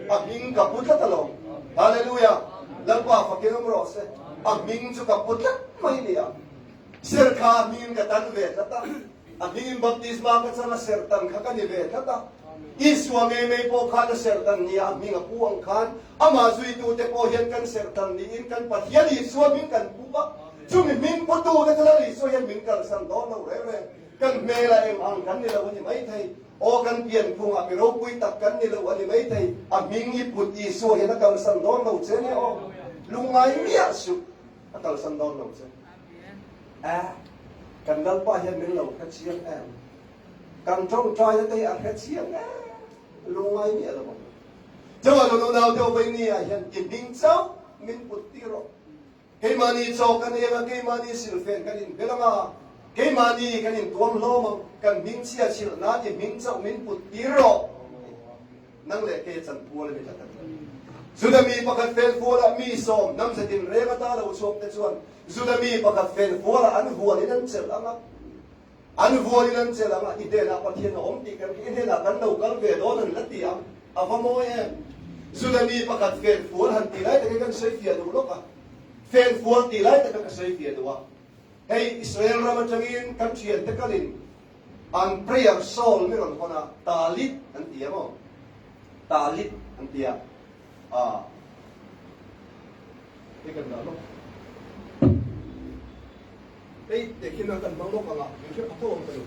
A: a hming ka pu tlat alawm. Hallelujah! Lalpa fakin awm rawh se, a hming chu ka pu tlat mai nia. Serkha a hmingin ka tan ve tlat a. A hmingin baptisma ka chang a serhtan kha ka ni ve tlat a. Isua ngei mai pawh khan a serhtan nia a hming a pu ang khan amah zuitute pawh hian kan serhtan niin kan Pathian Isua hming kan pu a. Chumi hming putute chu Lal Isua hian min kalsan dawn lo reng reng. Kan hmel a eng ang kan ni lo a ni maithei. Aw kan pianphungah mi ropui tak kan ni lo a ni maithei. A hming i put Isua hian a kalsan dawn lo che nia aw. Lungngai miah suh a kalsan dawn lo che. A, kan Lalpa hian min lo hre chiang em? Kan tawngtaina te hi a hre chiang em? Lungngai miah lo ang. Chuan an unau deuh Vainia hian i hming chauh min put tir rawh. Keimahni chaw kan eng a, keimahni silfen kan inbel ang a, keimahni kan intuam hlawm ang, kan hming chhia chhilh nan i hming chauh min put tir rawh. Nang leh kei a chan pual a ni tlat a. Juda mi pakhat fel fualah mi sawm hnam zetin reng ata lo chhuak te chuan Juda mi pakhat fel fualah an vuanin an chelh ang a, an vuanin an chelh ang a, i hnenah Pathian a awm tih kan i hnenah kan lo kal ve dawn an la ti ang. A va mawi em! Juda mi pakhat fen fual han tih lai takin kan sawi fiah duh lawk a, fen fual tih lai taka ka sawi fiah duh a. Hei Israel ram atangin kan thiante kalin an prayer shawl mi rawn hawn a, talit an ti a maw? Talit an ti a, ah hei kan dah lawk. Hei tehkhin nan kan hmang lawk ang a, min hre pha tho ang ka nu.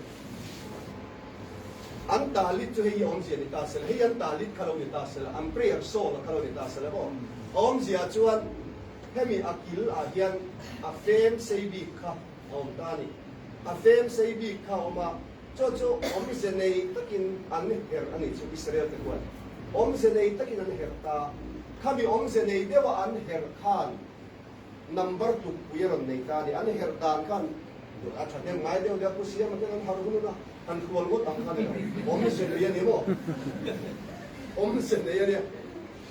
A: An talit chu hei hi awmzia ni ta sela, hei an talit kha lo ni ta sela, an prayer shawl kha lo ni ta sela maw? A awmzia chuan hemi a kil ah hian a fem sei bik kha a awm ta a ni. A fem sei bik kha a awm a, chu chu awmze nei takin an herh a nih chu Israel te khuan awmze nei takin an herh ta. Khami awmze nei deuha an herh khan Number tukpui a rawn nei ta a ni. An herh dan khan a thahnem ngai deuh deuh a, Pu Siama ten an harh hun a, han hrual ngawt ang kha ni lo. Awmze nei a ni maw? Awmze nei a nia.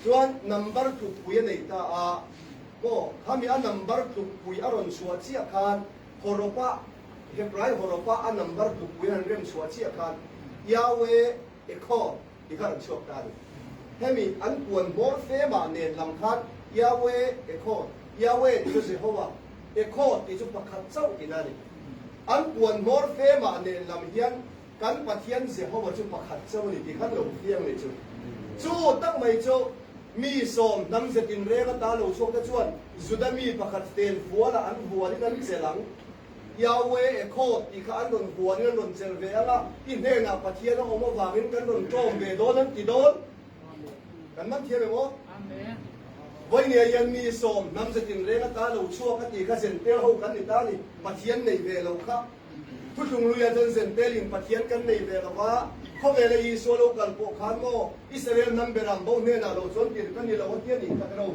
A: Chuan number tukpui a nei ta a, maw? Khami a number tukpui a rawn chhuah chiah khan hawrawpa, Hebrai hawrawpa a number tukpui an rem chhuah chiah khan Yahweh Ekhod ti kha rawn chhuak ta a ni. Hemi an puan hmawr femah nen lam khan Yahweh Ekhod, Yahweh tih chu Jehovah, Ekhod tih chu pakhat chauh tihna a ni. An puan hmawr femah nen lam hian kan Pathian Jehovah chu pakhat chauh a ni tih khan lo fiang ni chu. Chu tak mai chu mi sawm hnam ze tinreng ata lo chhuak te chuan Juda mi pakhat fel fualah an hualin an chelh ang. Yahweh Ekhod tih kha an rawn huanin an rawn chelh ve ang a, i hnenah Pathian a awm avangin kan rawn tlawm ve dawn an ti dawn. Kan man thiam em aw? Vawinia hian mi sawm hnam ze tinreng ata lo chhuak a tih kha Zentel ho kan ni ta a ni, Pathian nei ve lo kha. Thutlung luiah chuan Zentelin Pathian kan nei ve lo va, khawvela Isua lo kal pawh khan maw Israel hnam beram bo hnenah lo chuan tirh ka ni lo a ti a nih kha ero.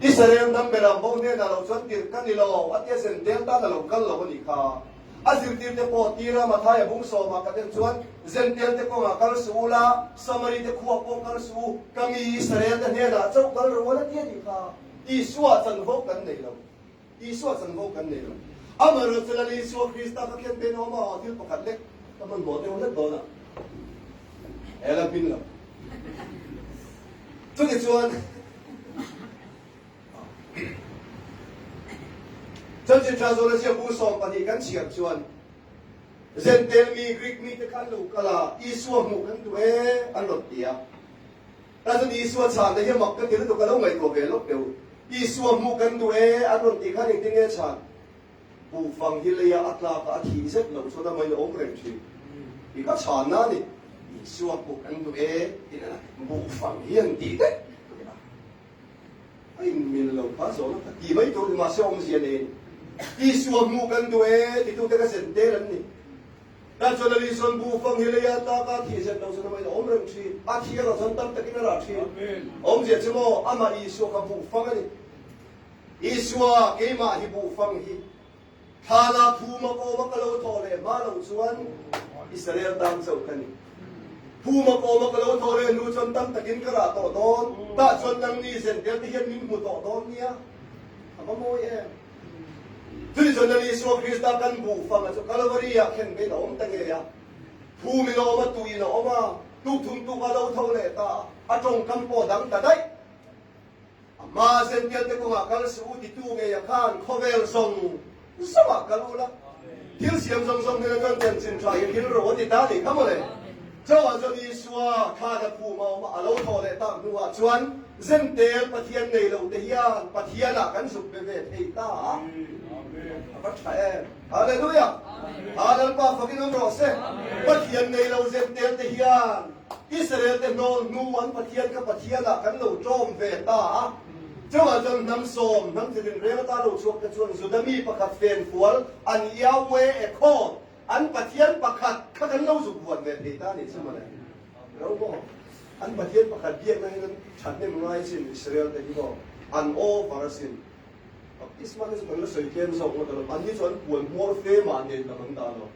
A: Israel hnam beram bo hnenah lo chuan tirh ka ni lo a tia Zentel tan a lo kal lo a nih kha. A zirtirte pawh tira Mathaia bung sawmah ka den chuan Zentel te kawngah kal suh u la, Samari te khuah pawh kal suh u, ka mi Israel te hnenah chauh kal rawh a ti a nih kha. Isua chanvo kan nei lo. Isua chanvo kan nei lo. Amaherawhchu Lal Isua Krista ka khen te nawm a, thil pakhat lek ka hmanhmawh deuh hlek dawn a, he la hmin lo. Chutichuan, Chanchin Tha Zawna ziak bu 12 kan chhiar chuan, Zentel mi, Greek mite kha an lo kal a, Isua hmuh kan duh e, an rawn ti a. Ka chuan Isua chhanna hi a mak ka ti lutuk a lo ngaihtuah ve lawk teh u. Isua hmuh kan duh e, an rawn tih khan engtin nge chhan? Buhfang hi leia a tlak a, a thih zet loh chuan a mai a awm reng thin. Tih kha chhanna a ni. Isua hmuh kan duh e tih na buhfang hi an tih daih a. A inmil lo kha zawhna kha ti mai tur ni mahse awmzia nei a ni. Isua hmuh kan duh e titute ka zen tel an ni. Tan chuan a Lisuan bu fang hi leia tlaka thih zet lo chuan amah in a awm reng thin. A thih erawh chuan tam takin a rah thin. Awmzia chu maw, amah Isua kha buh fang a ni. Isua, keimah hi buh fang hi thla phuma kawma ka lo thawh leh hma lo chuan Israel tan chauh ka ni. Phuma kawma ka lo thawh leh hnu chuan tam takin ka rah tawh dawn. Tah chuan nangni zentel te hian min hmu tawh dawn nia. A va mawi em! Chutichuan Lal Isua Krista kan buh fanga chu Kalvari-ah khen vein a awm ta ngei a. Phum in a awm a, tuh in a awm a, tuk thum tuk a lo tho leh ta a, a tawngkam pawh dang ta daih. A hma Zential te kawngah kal suh u titu ngeiah khan khawvel zawng zawngah kal u la, thil siam zawng zawng hnena chuan chanchin tha hi thil ro a ti ta a nih kha mawle. Chauhah chuan Isua thlan a phum a awm a, a lo thawh leh tak hnuah chuan Zentel Pathian nei lo te hian Pathianah kan zuk be ve thei ta a. A va tha em! Hallelujah! A Lalpa fakin awm rawh se. Pathian nei lo Zentel te hian Israel te hnawl hnu an Pathian kha Pathianah kan lo tlawm ve ta a. Chauhah chuan hnam sawm, hnam chitin reng ata lo chhuak te chuan Juda mi pakhat fenfual an Yahweh Ekhod, An Pathian pakhat kha kan lo zuk vuan ve thei ta a nih chu mawle. Lo maw? An Pathian pakhat biakna hian an thahnem ngai asin Israel te hi maw? An over asin. Baptisma te chu kan la sawi tlem zawk ngawt alawm. Anni chu an puan hmawr fe mah nen lam an dah lo.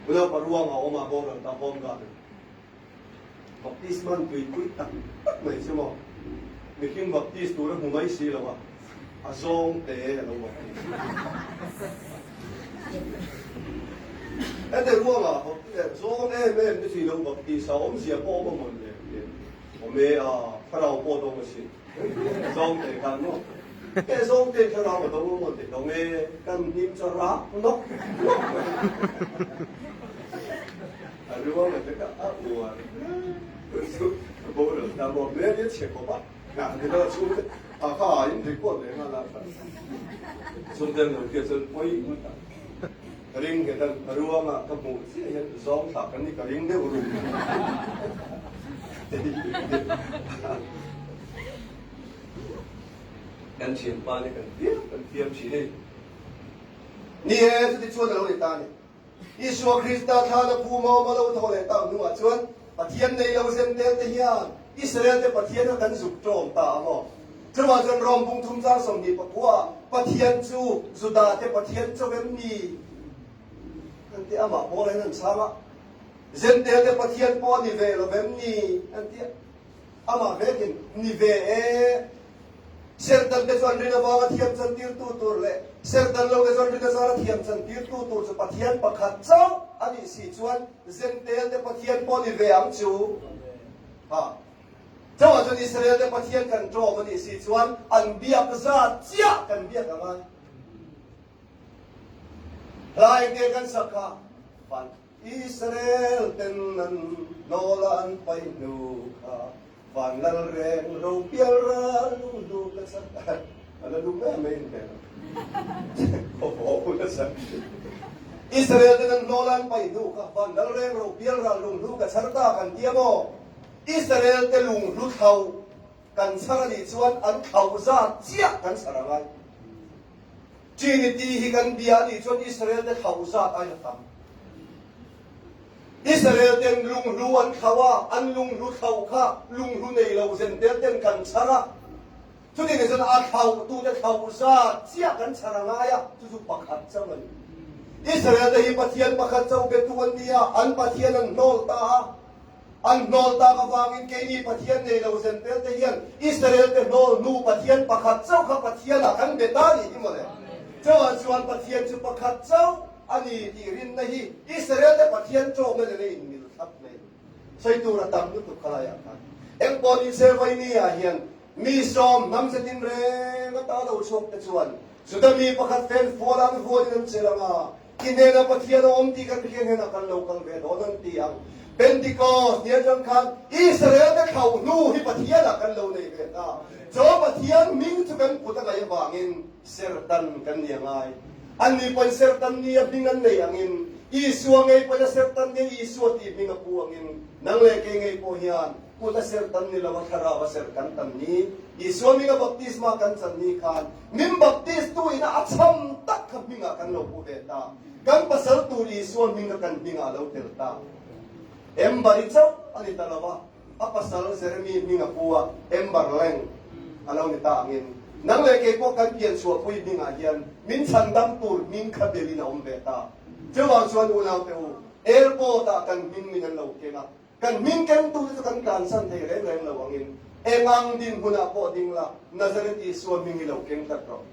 A: Unau paruanga awm a boral ta home garden. Baptisma an tuipui tak tak mai chu maw? Mihring baptis tur a hmu mai si lo a, a zawng te a lo baptis. Hete ruangah zawng em em te chu i lo baptis a, awmzia pawh awm a mawn le. Awm e a, thlarau pawh dawng a si. Zawng te khan maw? E zawng te thlarau a dawng a maw tih dawng e, kan hnim chu a rak nawk nawk mai. A ruang a te kha a uar chu a boral ta maw? Hmel hi a chhe khawp a, a ni lo a chhung te a kha a in record leh nghal a, chhung te an lo hriat chuan pawi ngawt a. Ka ring nghet a, a ruangah ka hmuh chiah hian zawng thlah kan ni ka ring deuh rum. Kan thianpa nih kan fiam kan fiam thin a ni. Ni e, chuti chuan a lo ni ta a ni. Isua Krista thlana phu maw ma lo thaw leh tak hnuah chuan Pathian nei lo zen tel te hian Israel te Pathian kha kan zuk ṭawm ta a maw? Chuvang chuan Rom bung thum chang 24 ah Pathian chu Judah te Pathian chauh em ni? An ti a, amah pawl hian an chhang a, Zentel te Pathian pawh a ni ve lo vem ni? An ti a, amah vekin ni ve e. Serhtan te chuan rin avanga thiam chantirtu tur leh serhtan lo te chuan rin azara thiam chantirtu tur chu Pathian pakhat chauh a nih si chuan Zentel te Pathian pawh ni ve ang chu. Ha. Chauhah chuan Israel te Pathian kan ṭawm a nih si chuan an biak zat chiah kan biak ang a. Hlai te kan sak kha van Israel ten an hnawla an paih hnu kha Van lal reng ro pial ral lung hnu ka chak a la lum em mai in hmel a chak Israel ten an hnawla an paih hnu kha van lal reng ro pial ral lung hnu ka char ta kan tia maw Israel te lung hlu thlau kan char a nih chuan an thlau zat chiah kan char a ngai Trinity hi kan bia a nih chuan Israel te thlau zat aiin a tam. Israel ten lunghlu an thlau a, an lunghlu thlauh kha lunghlu nei lo zentel ten kan chhar a, chuti ni chuan a thlauhtu te thlauh zat chiah kan chhar a ngai a, chu chu pakhat chauh a ni. Israel te hi Pathian pakhat chauh betu an ni a, an Pathian an hnawl ta a, an hnawl tak avangin keini Pathian nei lo zentel te hian Israel te hnawl hnu Pathian pakhat chauh kha Pathianah kan be ta nih hi mawle. Chauhah chuan Pathian chu pakhat chauh A ni tih rinna hi Israel-te Pathian ṭawmna nena inmil thlap mai. Sawi tur a tam lutuk khalaiah khan. Engpawh ni se Vaini-ah hian mi sawm hnam zetin reng ata lo chhuak te chuan Juda mi pakhat fen fual an vuanin an chelh ang a, i hnenah Pathian a awm tih kan hriat hnenah kan lo kal ve dawn an ti ang. Pentecost ni atang khan Israel-te thlauh hnu hi Pathianah kan lo nei ve ta. Chaw Pathian hming chu kan put a ngaih avangin Serhtan kan ni a ngai. Anni pawhin serhtan ni a hming an nei angin, Isua ngei pawhin a serhtan ni a Isua tih hming a pu angin, nang leh kei ngei pawh hian kut a serhtan ni lo a thlarau a serh kan tam ni. Isua hminga baptisma kan chan ni khan min baptistu ina a chham tak kha hmingah kan lo pu ve ta. Kan pasal tur Isua hming kha kan hmingah a lo tel ta. Ember-i chauh a ni ta lo va. A pasal Jeremy hming a pu a, Amber Leng a lo ni ta angin, nang leh kei pawh kan pian chhuahpui hmingah hian min chhan dam tur hming kha belin a awm ve ta. Chuvang chuan unaute u, airport ah kan hming min an lo keng a, kan hming kengtute chu kan tlansan thei reng reng lo angin, eng ang dinhmunah pawh ding la, Nazareth Isua hming hi lo keng tlat rawh.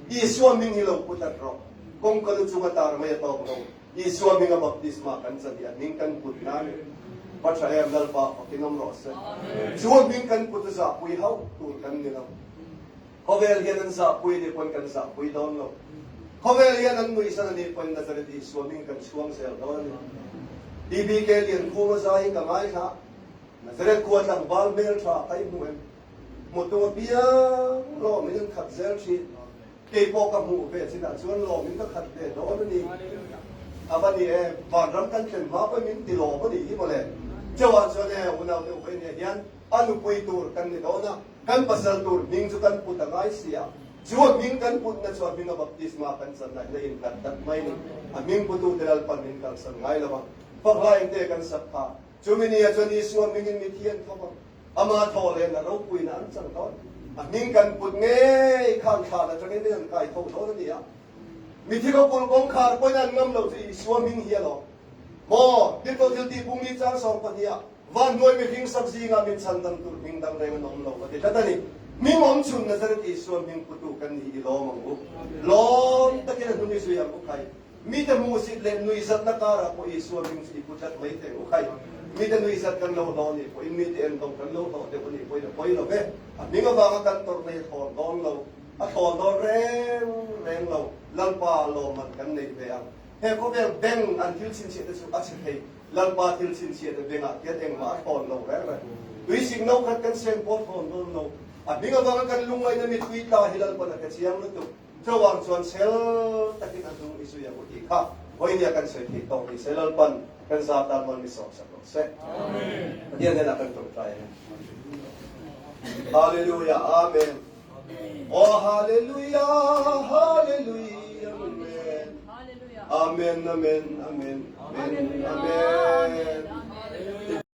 A: Isua hming hi lo pu tlat rawh. Kawngka lu chunga tar mai a tawk lo. Isua hminga baptisma kan chan hi a hming kan put nan va tha em Lalpa fakin awm rawh se. Chu a hming kan put a zahpui hauh tur kan ni lo. Khawvel hian an zahpui anih pawn kan zahpui dawn lo. Khawvel hian an nuihsan anih pawn Nazareth Isua hming kan chhuang zel dawn a ni. BBK Liankhuma zai hi ka ngaithla. Nazareth khua tlangval hmeltha ka i hmu em? Hmutu apiang lawmin an khat zel thin. Kei pawh ka hmuh ve chinah chuan lawmin ka khat ve dawn a ni. A va ni e, vanram kan thlen hma pawhin min ti lawm a nih hi mawle. Chauhah chuan e, unau deuh vawi nia hian a nupui tur kan ni dawn a, kan pasal tur hming chu kan put a ngai si a. Chu a hming kan putna chu a hminga baptisma kan channa hian a innghat tlat mai ni. A hming putute Lalpan min kalsan ngai lo a, Fahlaingte kan sak kha. Chumi nia chuan Isua hmingin mithi an thawk ang. Ama thaw len a ropuina an chang dawn. A hming kan put ngei khan thlan atangin min an kai tho dawn a ni a. Mithi khawpul kawngkhar pawhin an ngam lo chu Isua hming hi a lawm. Maw, Tirhkoh thil tih pungli chang 12 ah, Van hnuai mihring sak zingah min chhandam tur hming dang reng an awm lo a ti tlat a ni. Hming awm chhun Nazareth Isua hming putu kan ni i lawm ang u. Lawm takin a hnung i zui ang u khai. Mite hmuhsit leh nuihzatna karah pawh Isua hming chu i pu tlat mai thei u khai. Mite nuihzat kan lo hlawh anih pawhin, mite endawng kan lo hlawh deuh anih pawhin a pawi lo ve. A hming avanga kan tawrhna hi a thlawn dawn lo, a thlawn dawn reng reng lo. Lalpa lawmman kan nei ve ang. He khawvel beng an thil chhinchhiah te chu a chhe thei. Lalpa thil chhinchhiah te bengah khian engmah a thlawn lo reng reng. Tuisik no khat kan seng pawh a thlawn dawn lo. A hming avanga kan lungngaihna mittui tla hi Lalpan a hre chiang lutuk. Chuvang chuan sel takin a hnung i zui ang u tih kha vawinia kan sawi theih tawk ni se Lalpan kan za tan mal mi sawm sak rawh se. Pathian hnenah kan tawngtai ang e. Hallelujah Amen. Oh Hallelujah Hallelujah Amen. Amen Amen Amen Amen Amen.